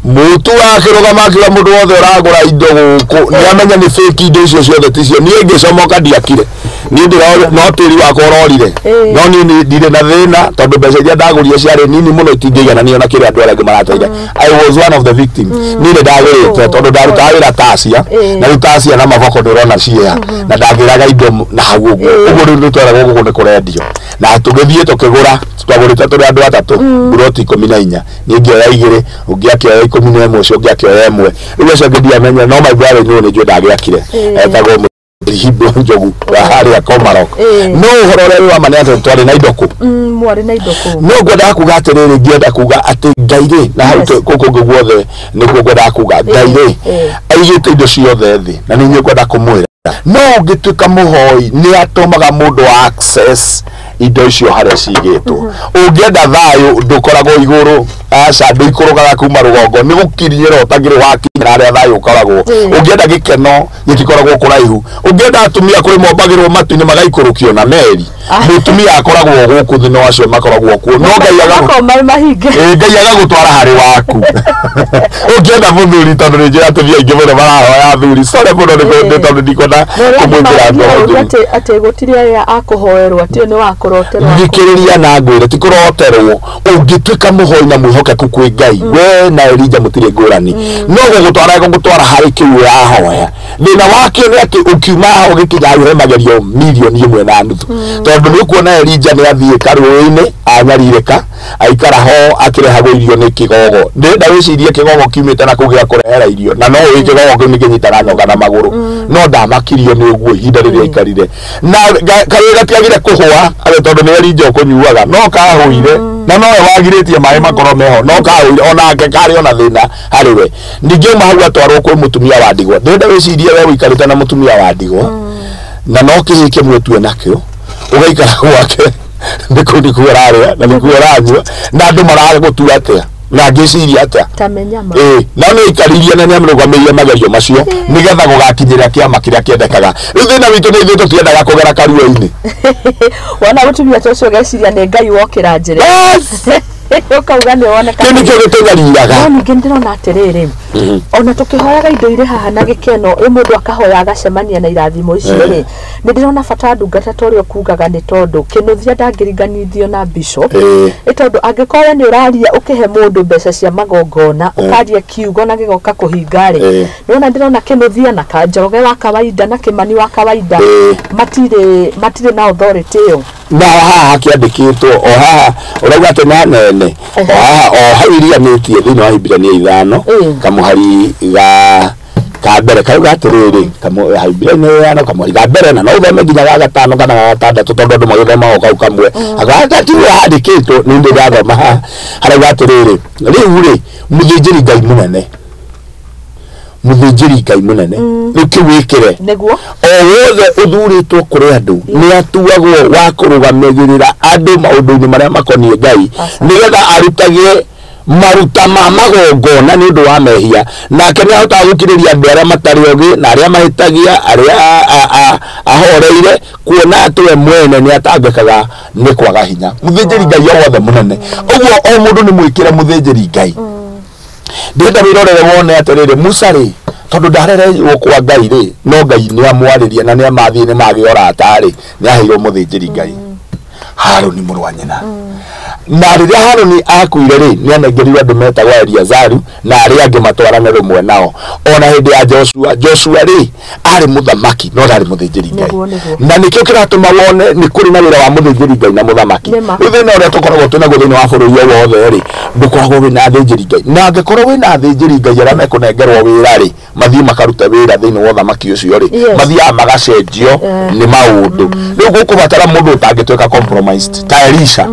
Mutu akĩrũgama akiuga mũndũ wothe ũragũra indo gũkũ nĩ amenya nĩ fake indo icio ciothe ticio. Niĩ ngĩcomoka ndiakire. Niĩ no tĩri wakwa ũrorire. No niĩ ndirĩ na thĩna tondũ mbeca iria ndagũrire ciarĩ nini mũno itingĩigananio na kĩrĩa andũ arĩa angĩ marateire. I was one of the victims. Niĩ nĩ ndagũrĩte tondũ ndarutaga wĩra Tasia na rĩu Tasia na Mavoko ndũrona ciea na ndagĩraga indo na hau ũguo. Ũguo rĩu nĩ tweragwo gũkũ nĩ kũrendio. Na tũgĩthiĩ tũkĩgũra twagũrĩte tũrĩ andũ atatũ buroti 14. Niĩ ngĩoya igĩrĩ, ũngĩ akĩoya 11, ũcio ũngĩ akĩoya ĩmwe. Rĩu ũcio ũngĩ ndiamenya no my brother in law nĩ njũĩ ndagĩakire. Etagwo Hibo Njogu wa harĩa Komarok. No ũhoro ũrĩa wĩ wa ma nĩ atĩ twarĩ na indo kũ? Mwarĩ na indo kũ. No ngwendaga kuga atĩrĩrĩ, ngĩenda kuga atĩ Ngai rĩ, na hau gũkũ guothe nĩkuo ngwendaga kuga Ngai rĩ aigĩte indo ciothe thĩ na nĩ inyuĩ ngwenda kũmwĩra. No ũngĩtuĩka mũhoi nĩ atũmaga mũndũ access indo icio harĩa cigĩtwo. Ũngĩenda thayũ ndũkoragwo igũrũ, aca ndũikũrũkaga kuma rũgongo, nĩ gũkinyĩra ũtangĩrĩ wakinyĩra harĩa thayũ ũkoragwo. Ũngĩenda gĩkeno gĩtikoragwo kũraihu. Ũngĩenda atumia kũrĩ mombagĩrwo matu-inĩ magaikũrũkio na meri. Mũtumia akoragwo gũkũ thĩ no acio makoragwo kuo. No Ngai Ngai agagũtwara harĩ waku. Ũngĩenda mũthuri tondũ nĩ njũĩ atumia aingĩ mũno marahoya athuri. Sorry mũno nĩ tondũ ndikwenda kũmwĩkĩra ngoro njũru. Atĩ gũtirĩ arĩa akũhoerwo atĩ nĩ wa kũroterwo. Thikĩrĩria na ngwĩre ti kũroterwo. Ũngĩtuĩka mũhoi na mwĩhokeku kwĩ Ngai we na Elija mũtirĩ ngũrani. No gũgũtwara gũgũtwara harĩ kĩu ũrahoya. Thĩna wakĩo nĩ atĩ ũkiuma haha ũgĩkinya hau he magerio milioni 1.5. Tondũ nĩ ũkuona Elija nĩ athiĩ karũĩ-inĩ anyarirĩka aikara ho akĩrehagwo irio nĩ kĩgogo. Ndĩrenda wĩcirie kĩgogo kiumĩte na kũu gĩgakũrehera irio na no ũĩ kĩgogo kĩu nĩ kĩnyitaga nyoka na magũrũ. No ndamakirio nĩ ũguo ihinda rĩrĩa aikarire. Na karũĩ gatiagire kũhũa atĩ tondũ nĩ Elija ũkũnyuaga no kahũire na nowe wagirĩtie maĩ makorwo meho no kahũire onake karĩ ona thĩna harĩ we. Ningĩ auma hau atwarwo kwĩ mũtumia wa ndigwa. Ndĩrenda wĩcirie we ũikarĩte na mũtumia wa ndigwa na no kĩhĩ kĩmwe tu enakĩo ũgaikara gwake nĩ kũu nĩkuo ũrarĩa na nĩkuo ũranyua na andũ maragũtua atĩa na ngĩciria atĩa na nĩ aikaririe na nĩ amũrũgamĩire magerio macio nĩgetha gũgakinyĩra kĩama kĩrĩa kĩendekaga. Rĩu thĩna witũ nĩ ithuĩ tũtiendaga kũgera karua-inĩ. Wona mũtumia ta ũcio ũgeciria nĩ Ngai wokĩra njĩra. Ũkauga nĩ woneka. Kĩu nĩkĩo gĩtũnyariraga. No ningĩ ndĩrona atĩrĩrĩ, ona tũkĩhoyaga indo irĩ haha na gĩkeno, ĩ mũndũ akahoya agacemania na irathimo icio rĩ, nĩ ndĩrona bata wa ndungata ta ũrĩa ũkugaga nĩ tondũ kĩnũthia ndangĩringanithio na bishop. Nĩ tondũ angĩkorwo nĩ ũraria ũkĩhe mũndũ mbeca cia magongona, ũkaria kiugo na gĩgoka kũhinga rĩ, nĩwona ndĩrona kĩnũthia na Kanjoroge wa kawaida na Kĩmani wa kawaida matirĩ na authority ĩyo. Na haha hakĩandĩkĩtwo o haha ũrauga atĩ na nene o haha o hau irianĩtie thĩinĩ wa Hibirania 5 kamũhari ka mbere kauga atĩrĩrĩ Hibirania 5 kamũhari ka mbere na no ũthome nginya ga gatano kana ga gatandatũ tondũ andũ magĩthoma o kau kamwe tiwe handĩkĩtwo nĩ ndĩ ndathoma haha harauga atĩrĩrĩ rĩu rĩ mũthĩnjĩri Ngai mũnene mũthĩnjĩri Ngai mũnene rĩu kĩu wĩkĩre nĩguo o wothe ũthurĩtwo kũrĩ andũ nĩ atuagwo wa kũrũgamĩrĩra andũ maũndũ-inĩ marĩa makoniĩ Ngai nĩgetha arutage maruta ma magongona nĩ ũndũ wa mehia. Nake nĩ ahotaga gũkirĩria andũ arĩa matarĩ ogĩ na arĩa mahĩtagia arĩa ahoreire kuona atĩ we mwene nĩ atangĩkaga nĩ kwaga hinya. Mũthĩnjĩri Ngai o wothe mũnene ũguo o mũndũ nĩ mwĩkĩre mũthĩnjĩri Ngai. Ndĩrenda wĩrorere wone atĩrĩrĩ Musa rĩ tondũ ndarereirwo kwa Ngai rĩ no Ngai nĩ amwarĩria na nĩ amathiĩ nĩ magĩa ũrata rĩ nĩ aheirwo mũthĩnjĩri Ngai Harũni mũrũ wa nyina. Na rĩrĩa Harũni akuire rĩ, nĩ anengerirwo andũ metagwo Eliazaru na arĩa angĩ matwarane rũmwe nao. Ona hĩndĩ ya Joshua, Joshua rĩ arĩ mũthamaki no ndarĩ mũthĩnjĩri Ngai. Na nĩkĩo kĩratũma wone nĩ kũrĩ na wĩra wa mũthĩnjĩri Ngai na mũthamaki. Rĩu thĩna ũrĩa tũkoragwo twĩnaguo thĩinĩ wa bũrũri o wothe rĩ, ndũkoragwo wĩna athĩnjĩri Ngai. Na angĩkorwo wĩna athĩnjĩri Ngai arĩa mekũnengerwo wĩra rĩ, mathiĩ makarute wĩra thĩinĩ wa ũthamaki ũcio rĩ, mathiaga magacenjio nĩ maũndũ. Rĩu gũkũbatara mũndũ ũtangĩtuĩka compromised ta Elisha.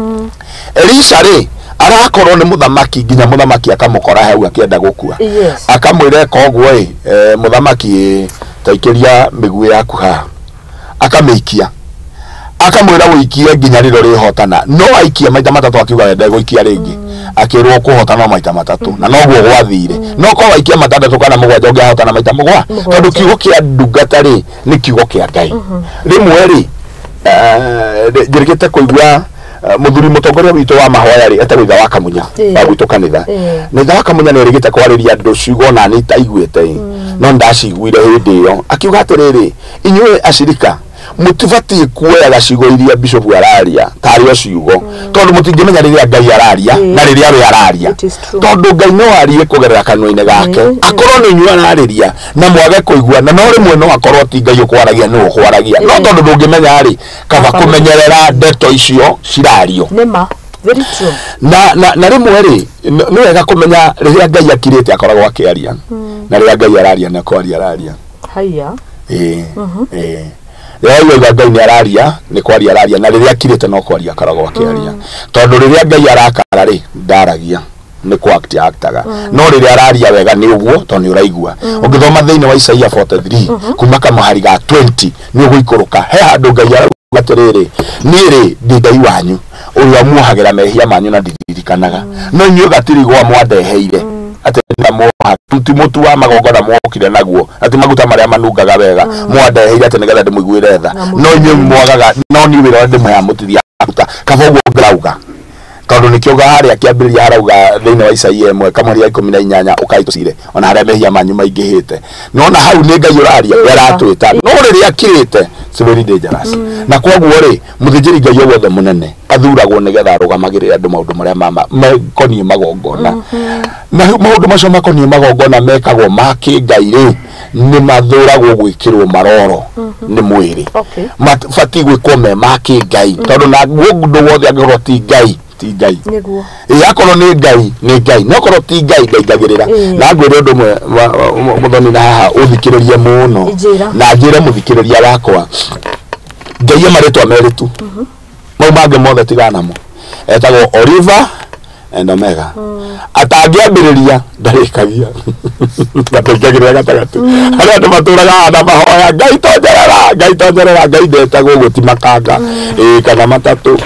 Elisha rĩ arakorwo nĩ mũthamaki nginya mũthamaki akamũkora hau akĩenda gũkua. Akamwĩra koguo ĩ, mũthamaki taikĩria mĩguĩ yaku haha. Akamĩikia. Akamwĩra ũikie nginya rĩrĩa ũrĩhotana. No aikia maita matatũ akiuga we ndegũikia rĩngĩ. Akĩrwo kũhotana maita matatũ na noguo gwathire. No korwo aikia matandatũ kana mũgwanja ũngĩahotana maita mũgwanja. Tondũ kiugo kĩa ndungata rĩ nĩ kiugo kĩa Ngai. Rĩmwe rĩ njĩrĩgĩte kũigua muthuri mutongoria witũ wa mahoya rĩ etagwo Ithe wa Kamunya wa gwitũ kanitha. Na Ithe wa Kamunya nĩ erĩgĩte kwarĩria andũ ciugo na nĩ itaiguĩte, no ndaciguire hĩndĩ ĩyo. Akiuga atĩrĩrĩ, inyuĩ acirika mũtibatiĩ kuoyaga ciugo iria bishop araria tarĩ o ciugo, tondũ mũtingĩmenya rĩrĩa Ngai araria na rĩrĩa we araria, tondũ Ngai no arie kũgerera kanua-inĩ gake. Akorwo nĩ inyuĩ ararĩria na mwage kũigua, na no rĩmwe no akorwo ti Ngai ũkwaragia nĩ ũkwaragia, no tondũ ndũngĩmenya rĩ, kaba kũmenyerera ndeto icio cirario. Very true. Na rĩmwe rĩ nĩ wega kũmenya rĩrĩa Ngai akirĩte akoragwo akĩaria, na rĩrĩa Ngai araria na kwaria araria. Haya. Rĩrĩa Ngai nĩ araria nĩ kwaria araria, na rĩrĩa akirĩte no kwaria akoragwo akĩaria. Tondũ rĩrĩa Ngai arakara rĩ ndaragia, nĩ kwa actaga. No rĩrĩa araria wega nĩ ũguo, tondũ nĩ ũraigua. Ũngĩthoma thĩinĩ wa Isaia 43 kuma kamũhari ga 20 nĩ ũgũikũrũka he handũ Ngai arauga atĩrĩrĩ, niĩ rĩ ndĩ Ngai wanyu ũrĩa muohagĩra mehia manyu na ndiririkanaga, no inyuĩ gatirigwa mwandeheire atĩ muoha ti mũtu wa magongona mwokire naguo, atĩ maguta marĩa manungaga wega mwandeheire atĩ nĩgetha ndĩmũiguĩre tha, no inyuĩ mwagaga, no niĩ wĩra ũrĩa ndĩmũheaga mũtithiaga kaba ũguo ngrauga. Tondũ nĩkĩo harĩa kĩambĩrĩria harauga thĩinĩ wa Isaia 1 kamũhari ga 18 ũkaitũcire ona harĩa mehia manyu maingĩhĩte. No na hau nĩ Ngai ũraria, we aratwĩta, no rĩrĩa akirĩte it's very dangerous. Na koguo rĩ mũthĩnjĩri Ngai o wothe mũnene athuragwo nĩgetha arũgamagĩrĩre andũ maũndũ marĩa makoniĩ magongona. Na maũndũ macio makoniĩ magongona mekagwo ma kĩngai rĩ nĩ mathũragwo gwĩkĩrwo maroro nĩ mwĩrĩ. Mabatiĩ gwĩkwo me ma kĩngai, tondũ na ũndũ wothe angĩkorwo ti Ngai ti Ngai. Ĩ akorwo nĩ Ngai nĩ Ngai, no akorwo ti Ngai ndaingagĩrĩra. Na ngwĩre ũndũ ũmwe mũthoni na haha ũthikĩrĩrie mũno, na njĩre mũthikĩrĩria wakwa, Ngai e marĩtwa merĩ tu, mau mangĩ mothe tigana namo. Etagwo Oliver and Omega. Atangĩambĩrĩria ndarĩkagia, ndarĩkagĩrĩra gatagatĩ. Harĩa andũ matũraga na mahoya Ngai tonjerera, Ngai tonjerera, Ngai ndetagwo ũguo ti makanga kana matatũ.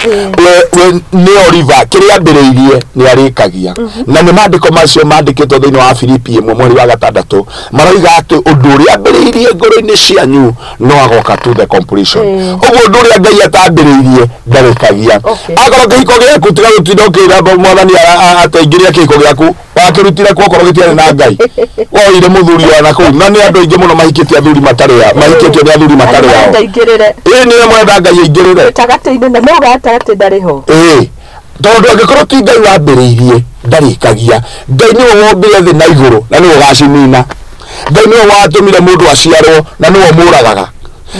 We nĩ Oliver, kĩrĩa ambĩrĩirie nĩ arĩkagia. Na nĩ maandĩko macio mandĩkĩtwo thĩinĩ wa Filipi 1 mweri wa 6 maroiga atĩ ũndũ ũrĩa ambĩrĩirie ngoro-inĩ cianyu no agoka to the completion. Ũguo ũndũ ũrĩa Ngai atambĩrĩirie ndarĩkagia. Akorwo kĩhiko gĩaku tiga gũtinda ũkĩra mwathani ataingĩria kĩhiko gĩaku, wakĩrutire kwa okorwo gĩtiarĩ na Ngai, woire mũthuri wa na kũu. Na nĩ andũ aingĩ mũno mahikĩtie athuri matarĩ ao, mahikĩtio nĩ athuri matarĩ ao. Ĩĩ nĩwe mwenda Ngai aingĩrĩre gatagatĩ-inĩ, na no gatagatĩ ndarĩ ho. Ĩĩ tondũ angĩkorwo ti Ngai wambĩrĩirie ndarĩkagia. Ngai nĩwe wombire thĩ na igũrũ na nĩwe ũgacinina. Ngai nĩwe watũmire mũndũ aciarwo na nĩwe ũmũragaga.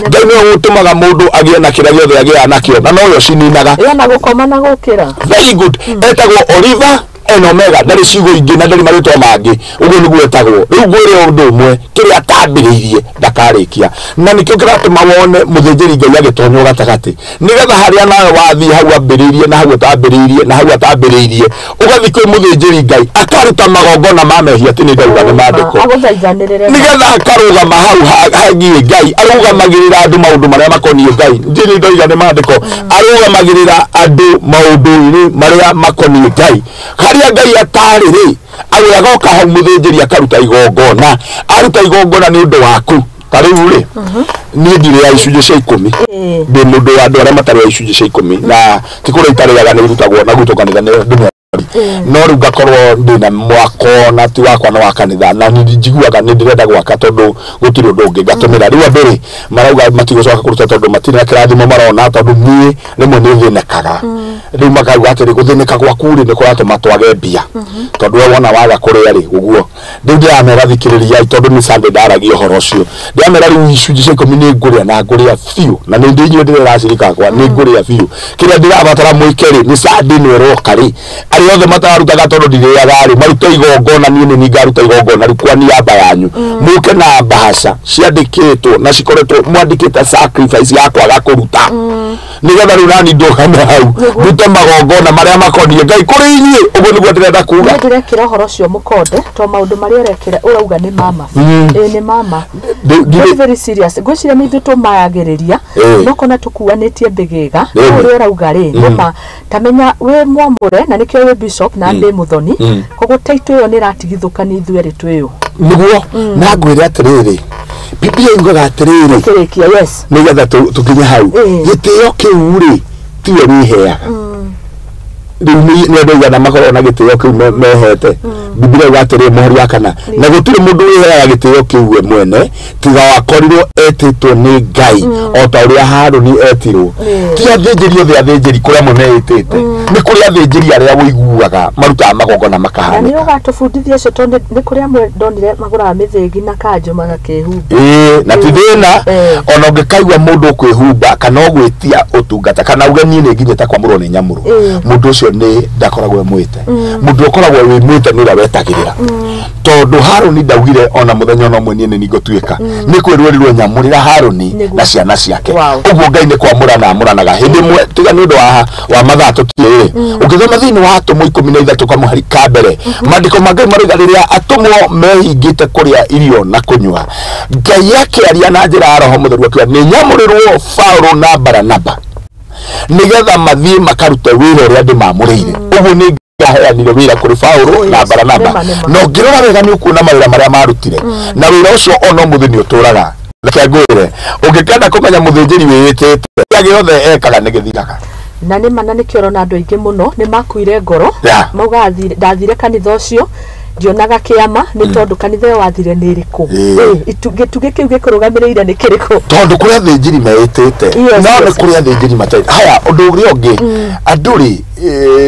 Ngai nĩwe ũtũmaga mũndũ agĩe na kĩrĩa gĩothe agĩaga nakĩo na nowe ũcininaga. Ĩyo na gũkoma na gũkĩra. Very good. Etagwo Oliver and Omega, ndarĩ ciugo ingĩ na ndarĩ marĩtwa mangĩ, ũguo nĩguo etagwo. Rĩu ngwĩre ũndũ ũmwe, kĩrĩa atambĩrĩirie ndakarĩkia. Na nĩkĩo kĩratũma wone mũthĩnjĩri Ngai agĩtonywo gatagatĩ, nĩgetha harĩa nawe wathiĩ hau ambĩrĩirie na hau atambĩrĩirie na hau atambĩrĩirie, ũgathiĩ kwĩ mũthĩnjĩri Ngai akaruta magongona ma mehia, ti nĩ ndauga nĩ maandĩko, nĩgetha akarũgama hau hagiĩ Ngai, arũgamagĩrĩra andũ maũndũ marĩa makoniĩ Ngai. Ndirĩ nĩ ndoiga nĩ maandĩko, arũgamagĩrĩra andũ maũndũ-inĩ marĩa makoniĩ Ngai. Harĩa Ngai atarĩ rĩ, agoka hau mũthĩnjĩri akaruta igongona, aruta igongona nĩ ũndũ waku. Ta rĩu rĩ, niĩ ndirĩ icunjĩ cia 10, ndĩ mũndũ wa andũ arĩa matarĩ icunjĩ cia 10, na ti kũrĩa itarĩaga nĩ irutagwo na gwitũ kanitha nĩ ndũmwe. No rĩu ngakorwo ndĩna mwako na ti wakwa na wa kanitha, na nĩ njiguaga nĩ ndĩrenda gwaka tondũ gũtirĩ ũndũ ũngĩ ngatũmĩra. Rĩu andũ rĩ marauga matigũcoka kũruta tondũ matirĩ na kĩrathimo marona, tondũ niĩ rĩmwe nĩ thĩnĩkaga. Rĩu makauga atĩrĩ, gũthĩnĩka gwaku rĩ nĩ kũratũma twage mbia, tondũ we wona waga kũrĩa rĩ ũguo. Rĩu ndĩramera thikĩrĩriai, tondũ nĩ Sunday ndaragia ũhoro ũcio, ndĩramera rĩu icunjĩ cia 10 nĩ ngũrĩa na ngũrĩa biũ, na nĩ ndĩ inyuĩ ndĩreracirika akwa nĩ ngũrĩa biũ. Kĩrĩa ndĩrabatara mwĩke rĩ nĩ Sunday nĩ ĩroka rĩ, arĩa othe matarutaga tondũ ndirĩaga rĩ marute igongona, niĩ nĩ niĩ ngaruta igongona rĩu kwa niaba yanyu. Mũke na mbahaca ciandĩkĩtwo na cikoretwo mwandĩkĩte sacrifice ya kwaga kũruta, nĩgetha rĩu nani ndũgame hau ndute magongona marĩa makoniĩ Ngai kũrĩ inyuĩ. Ũguo nĩguo ndĩrenda kuga. Niĩ ndĩrekĩra ũhoro ũcio mũkonde to maũndũ marĩa ũrekĩra ũrauga nĩ mama. Ĩĩ nĩ mama. Very very serious. Ngwĩciria nĩ ithuĩ tũmayagĩrĩria no kona tũkuanĩtie mbĩgĩga ũrĩa ũrauga rĩ nĩma tamenya wĩ mwamũre na nĩkĩo wĩ bishop na ndĩ mũthoni, koguo taitũ ĩyo nĩ ĩratigithũkania ithuĩ erĩ twĩũ nĩguo. Na ngwĩre atĩrĩrĩ, Biblia yugaga atĩrĩrĩ, kĩrĩkia, yes, nĩgetha tũkinye hau, gĩtĩo kĩu rĩ tiwe wĩheaga. Rĩu nĩ andũ aigana makoragwo na gĩtĩo kĩu mehete? Biblia yuga atĩrĩ mũhari wa 4, na gũtirĩ mũndũ wĩheaga gĩtĩo kĩu we mwene tiga wakorirwo etĩtwo nĩ Ngai, o ta ũrĩa Harũni etirwo. Ti athĩnjĩri othe athĩnjĩri, kũrĩ amwe meĩtĩte, nĩ kũrĩ athĩnjĩri arĩa ũiguaga marutaga magongona makahanĩka. Na nĩ ũgatũbundithia ũcio, tondũ nĩ kũrĩ amwe ndonire magũraga mĩthĩgi na kanjũ magakĩhumba. Ĩĩ, na ti thĩna ona ũngĩkaigua mũndũ ũkwĩhumba kana ũgwĩtia ũtungata kana uge niĩ nĩ nginyĩte kwamũrwo nĩ nyamũrwo, mũndũ ũcio nĩ ndakoragwo emwĩte. Mũndũ ũkoragwo wĩ mwĩte nĩ ũrĩa wetagĩrĩra, tondũ Harũni ndaugire ona mũthenya ona ũmwe niĩ nĩ ngũtuĩka, nĩ kwĩrwo erirwo nyamũrĩra Harũni na ciana ciake. Ũguo Ngai nĩ kwamũrana amũranaga hĩndĩ ĩmwe, tiga nĩ ũndũ wa mathaa tũtirĩ. Ũngĩthoma thĩinĩ wa Atũmwo 13 kamũhari ka mbere, maandĩko ma Ngai marauga rĩrĩa atũmwo mehingĩte kũrĩa irio na kũnyua, Ngai akĩaria na njĩra ya Roho Mũtheru akiuga nĩ nyamũrĩrwo Paũlũ na Baranaba nĩgetha mathiĩ makarute wĩra ũrĩa ndĩmamũrĩire. Ũguo nĩ aheanire wĩra kũrĩ Paũlũ na Baranaba, na ũngĩrora wega nĩ ũkuona mawĩra marĩa marutire, na wĩra ũcio ona ũmũthĩ nĩ ũtũraga. Reke ngwĩre, ũngĩkenda kũmenya mũthĩnjĩri wĩĩtĩte, kĩrĩa gĩothe ekaga nĩ gĩthiraga. Na nĩ ma, na nĩkĩo ũrona andũ aingĩ mũno nĩ makuire ngoro, mauga ndathire kanitha ũcio ndionaga kĩama, nĩ tondũ kanitha ĩyo wathire nĩ ĩrĩkũ, gĩtugĩ kĩu gĩkũrũgamĩrĩire nĩ kĩrĩkũ? Tondũ kũrĩ athĩnjĩri meĩtĩte, no nĩ kũrĩ athĩnjĩri matarĩ. Haya, ũndũ ũrĩa ũngĩ, andũ rĩ,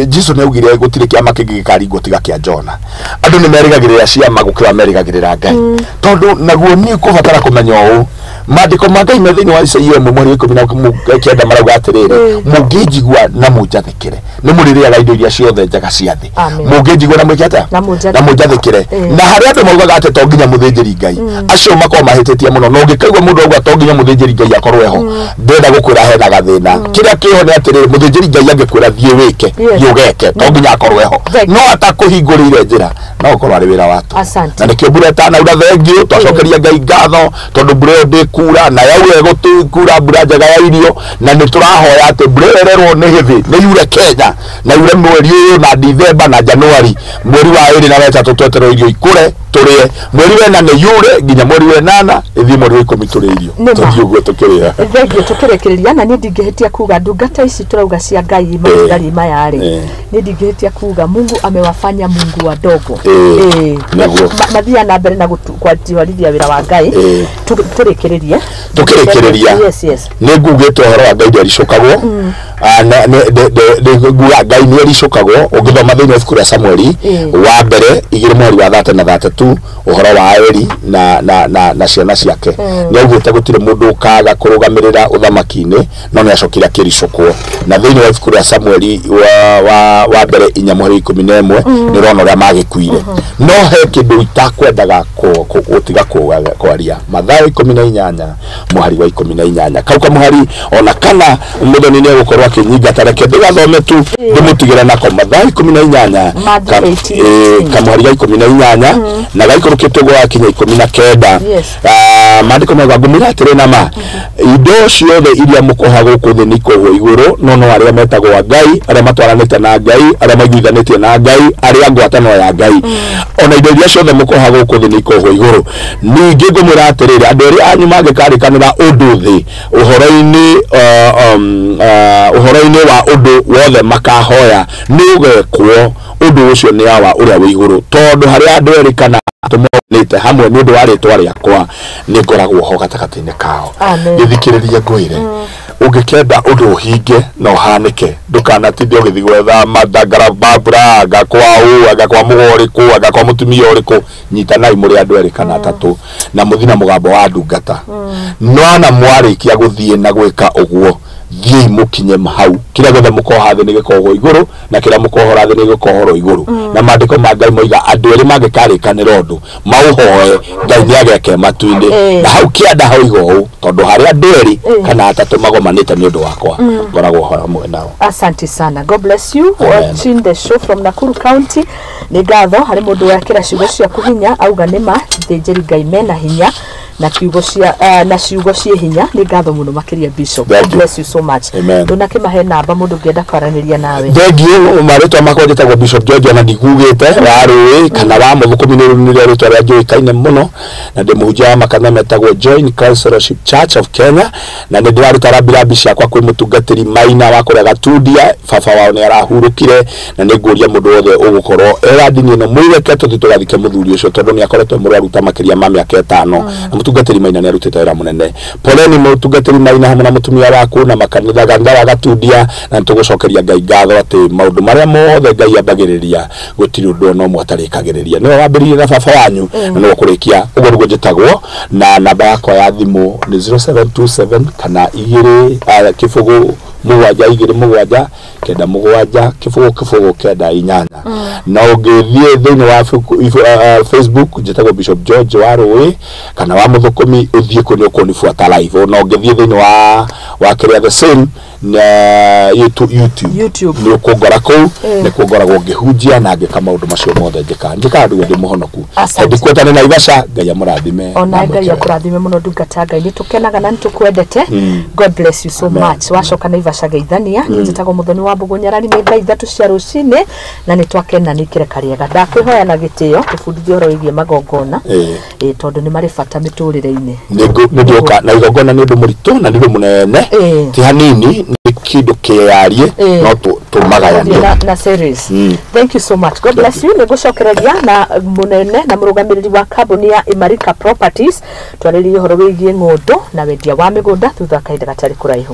Jesũ nĩ augire gũtirĩ kĩama kĩngĩ gĩkaringwo tiga kĩa Jona. Andũ nĩ merĩgagĩrĩra ciama gũkĩra merĩgagĩrĩra Ngai, tondũ naguo nĩ ũkũbatara kũmenya ũũ, maandĩko ma Ngai me thĩinĩ wa Isaia 1:19 marauga atĩrĩrĩ, mũngĩnjigua na mũnjathĩkĩre nĩ mũrĩrĩaga indo iria ciothe njega cia thĩ. Mũngĩnjigua na mwĩke atĩa? Na mũnjathĩkĩre. Na harĩa andũ maugaga atĩ to nginya mũthĩnjĩri Ngai, acio makoragwo mahĩtĩtie mũno. Na ũngĩkaigua mũndũ auga to nginya mũthĩnjĩri Ngai akorwo eho, ndĩrenda gũkwĩra hena gathĩna. Kĩrĩa kĩho nĩ atĩrĩrĩ, mũthĩnjĩri Ngai angĩkwĩra thiĩ wĩke, thiĩ ũgeke, to nginya akorwo eho, no atakũhingũrĩire njĩra no ũkorwo arĩ wĩra wa tũhũ. Na nĩkĩo mbura ĩtanaura thengio, twacokeria Ngai ngatho tondũ mbura ĩyo ndĩkura, na yaura ĩgũkura mbura njega ya irio, na nĩ tũrahoya atĩ mbura ĩyo ĩrerwo nĩ hĩthĩ nĩ yure Kenya, na yure mweri ũyũ na Dithemba na Januari, mweri wa 2 na 3 tweterwo irio ikũre tũrĩe, mweri wa 4 nĩ yure nginya mweri wa 8 ĩthiĩ mweri wa 10 tũrĩe irio, tũthiĩ ũguo tũkĩrĩa. Thengio. Tũkĩrĩkĩrĩria, na niĩ ndingĩhĩtia kuga ndungata ici tũrauga cia Ngai mathigari maya rĩ, niĩ ndingĩhĩtia kuga Mungu amewafanya Mungu wadogo. Mathiaga na mbere na gũtwarithia wĩra wa Ngai. Tũrĩkĩrĩrie. Tũkĩrĩkĩrĩria, nĩ ngugĩte ũhoro wa Ngai ndĩaricũkagwo, nguga Ngai nĩ ericũkagwo. Ũngĩthoma thĩinĩ wa ibuku rĩa Samueli wa mbere 2 mweri wa 3 na 3, ũhoro wa Eli na ciana ciake, nĩ augĩte gũtirĩ mũndũ ũkaga kũrũgamĩrĩra ũthamaki-inĩ, no nĩ acokire akĩricũkwo. Na thĩinĩ wa ibuku rĩa Samueli wa mbere 4 mweri 11 nĩ ũrona ũrĩa magĩkuire. No he kĩndũ itakwendaga gũtiga kwaria, Mathayo 18 mũhari wa 18, kau kamũhari ona kana mũthoni nĩ egũkorwo akĩnyingata, reke ndĩgathome tu ndĩmũtigĩre nako. Mathayo 18 kamũhari ga 18 na gaikũrũkĩte ũguo gakinya 19, maandĩko mauga ngũmwĩra atĩrĩ na ma, Indo ciothe iria mũkoha gũkũ thĩ nĩ ikohwo igũrũ, no no arĩa metagwo a Ngai, arĩa matwaranĩte na Ngai, arĩa maiguithanĩtie na Ngai, arĩa ngwatano ya Ngai, ona indo iria ciothe mũkoha gũkũ thĩ nĩ ikohwo igũrũ. Ningĩ ngũmwĩra atĩrĩrĩ, andũ erĩ anyu mangĩkarĩkanĩra ũndũ thĩ ũhoro-inĩ ũhoro-inĩ wa ũndũ wothe makahoya, nĩ ũgekwo ũndũ ũcio nĩ Awa ũrĩa wĩ igũrũ, tondũ harĩa andũ erĩ kana tũmonete hamwe nĩ ũndũ wa rĩtwa rĩakwa, nĩ ngoragwo ho gatagatĩ-inĩ kao. Amen. Gĩthikĩrĩrie ngwĩre, ũngĩkenda ũndũ ũhinge na ũhanĩke, ndũkanatinde ũgĩthiĩ gwetha mandangara ma mbura, anga kwa ũ, anga kwa mũgo ũrĩkũ, anga kwa mũtumia ũrĩkũ. Nyitanai mũrĩ andũ erĩ kana atatũ na mũthiĩ na mũgambo wa ndungata. Nwana mwarĩkia gũthiĩ na gwĩka ũguo, thiĩi mũkinye hau. Kĩrĩa gĩothe mũkoha thĩ nĩ gĩkohwo igũrũ, na kĩrĩa mũkohora thĩ nĩ gĩkohorwo igũrũ. Na maandĩko ma Ngai moiga andũ erĩ mangĩkarĩkanĩra ũndũ maũhoe, Ngai nĩ ageke matu-inĩ. Na hau kĩanda hoiga ũũ, tondũ harĩa andũ erĩ kana atatũ magomanĩte nĩ ũndũ wakwa, ngoragwo ho hamwe nao. Asante sana. God bless you. Amen. Watching the show from Nakuru County. Nĩ ngatho harĩ mũndũ wekĩra ciugo ciaku hinya, auga nĩ ma thĩnjĩri Ngai mena hinya na kiugo cia na ciugo ciĩ hinya. Nĩ ngatho mũno makĩria, Bishop. Thank God you. bless you so much. Amen. Ndũnakĩmahe namba mũndũ ũngĩenda kwaranĩria nawe. Thengiũ. Marĩtwa makwa njĩtagwo Bishop George, ona ndigugĩte wa rũĩ kana wa mũthũkũmi, nĩ rĩrĩa rĩtwa rĩa njũĩkaine mũno, na ndĩ mũhunjia wa makanitha metagwo Join Christ Fellowship Church of Kenya, na nĩ ndĩraruta rambirambi ciakwa kwĩ mũtungatĩri Maina wa kũrĩa Gatundia. Baba wao nĩ arahurũkire, na nĩ ngũria mũndũ wothe ũgũkorwo era ndini ĩno, mwĩreke tũthiĩ tũgathike mũthuri ũcio, tondũ nĩ akoretwo mũrwaru ta makĩria ma mĩaka 5, na mũtungatĩri Maina nĩ arutĩte wĩra mũnene. Poleni mũtungatĩri Maina hamwe na mũtumia waku na makanitha kanitha wa Gatundia, na nĩ tũgũcokeria Ngai ngatho atĩ maũndũ marĩa mothe Ngai ambagĩrĩria gũtirĩ ũndũ ona ũmwe atarĩkagĩrĩria. Nĩwe wambĩrĩirie na baba wanyu na nĩwe ũkũrĩkia. Ũguo nĩguo njĩtagwo, na namba yakwa ya thimũ nĩ 0727 kana 2 0 7 2 7 9 7 0 0 9 8. Na ũngĩthiĩ thĩinĩ wa Facebook, njĩtagwo Bishop George wa Rũĩ kana wa Mũthũkũmi, ũthiĩ kũ nĩ ũkũnibuata live. Ona ũngĩthiĩ thĩinĩ wa kĩrĩa the same na YouTube, YouTube. Nĩ ũkũngora kũu, nĩ kũngoragwo ngĩhunjia na ngĩka maũndũ macio mothe njĩkaga njĩkaga nĩguo ndĩ mũhonoku. Asante. Ndikuetane Naivasha. Ngai amũrathime Ona na Ngai amwĩke wega. akũrathime mũno, ndungata Ngai. Nĩ tũkenaga na nĩ tũkwendete. God bless you so Amen. much. Wacoka Naivasha geithania. Niĩ njĩtagwo Mũthoni wa Mbũgũ Nyarari. Nĩ thaa 3 cia rũcinĩ na nĩ twakena nĩ kĩreka rĩega. Ndakwĩhoya na gĩtĩo tũbundithie ũhoro wĩgiĩ magongona, tondũ nĩ marĩ bata mĩtũrĩre-inĩ. Nĩ ndioka na igongona nĩ ũndũ mũritũ na nĩ ũndũ mũnene, ti hanini, nĩ kĩndũ kĩarie, no tũmagayanie. Na series. Thank you so much. God bless you. Nĩ ngũcokereria na mũnene na mũrũgamĩrĩri wa kambuni ya Imarika Properties, twarĩrie ũhoro wĩgiĩ ng'ũndũ na wendia wa mĩgũnda thutha wa kahinda gatarĩ kũraihu.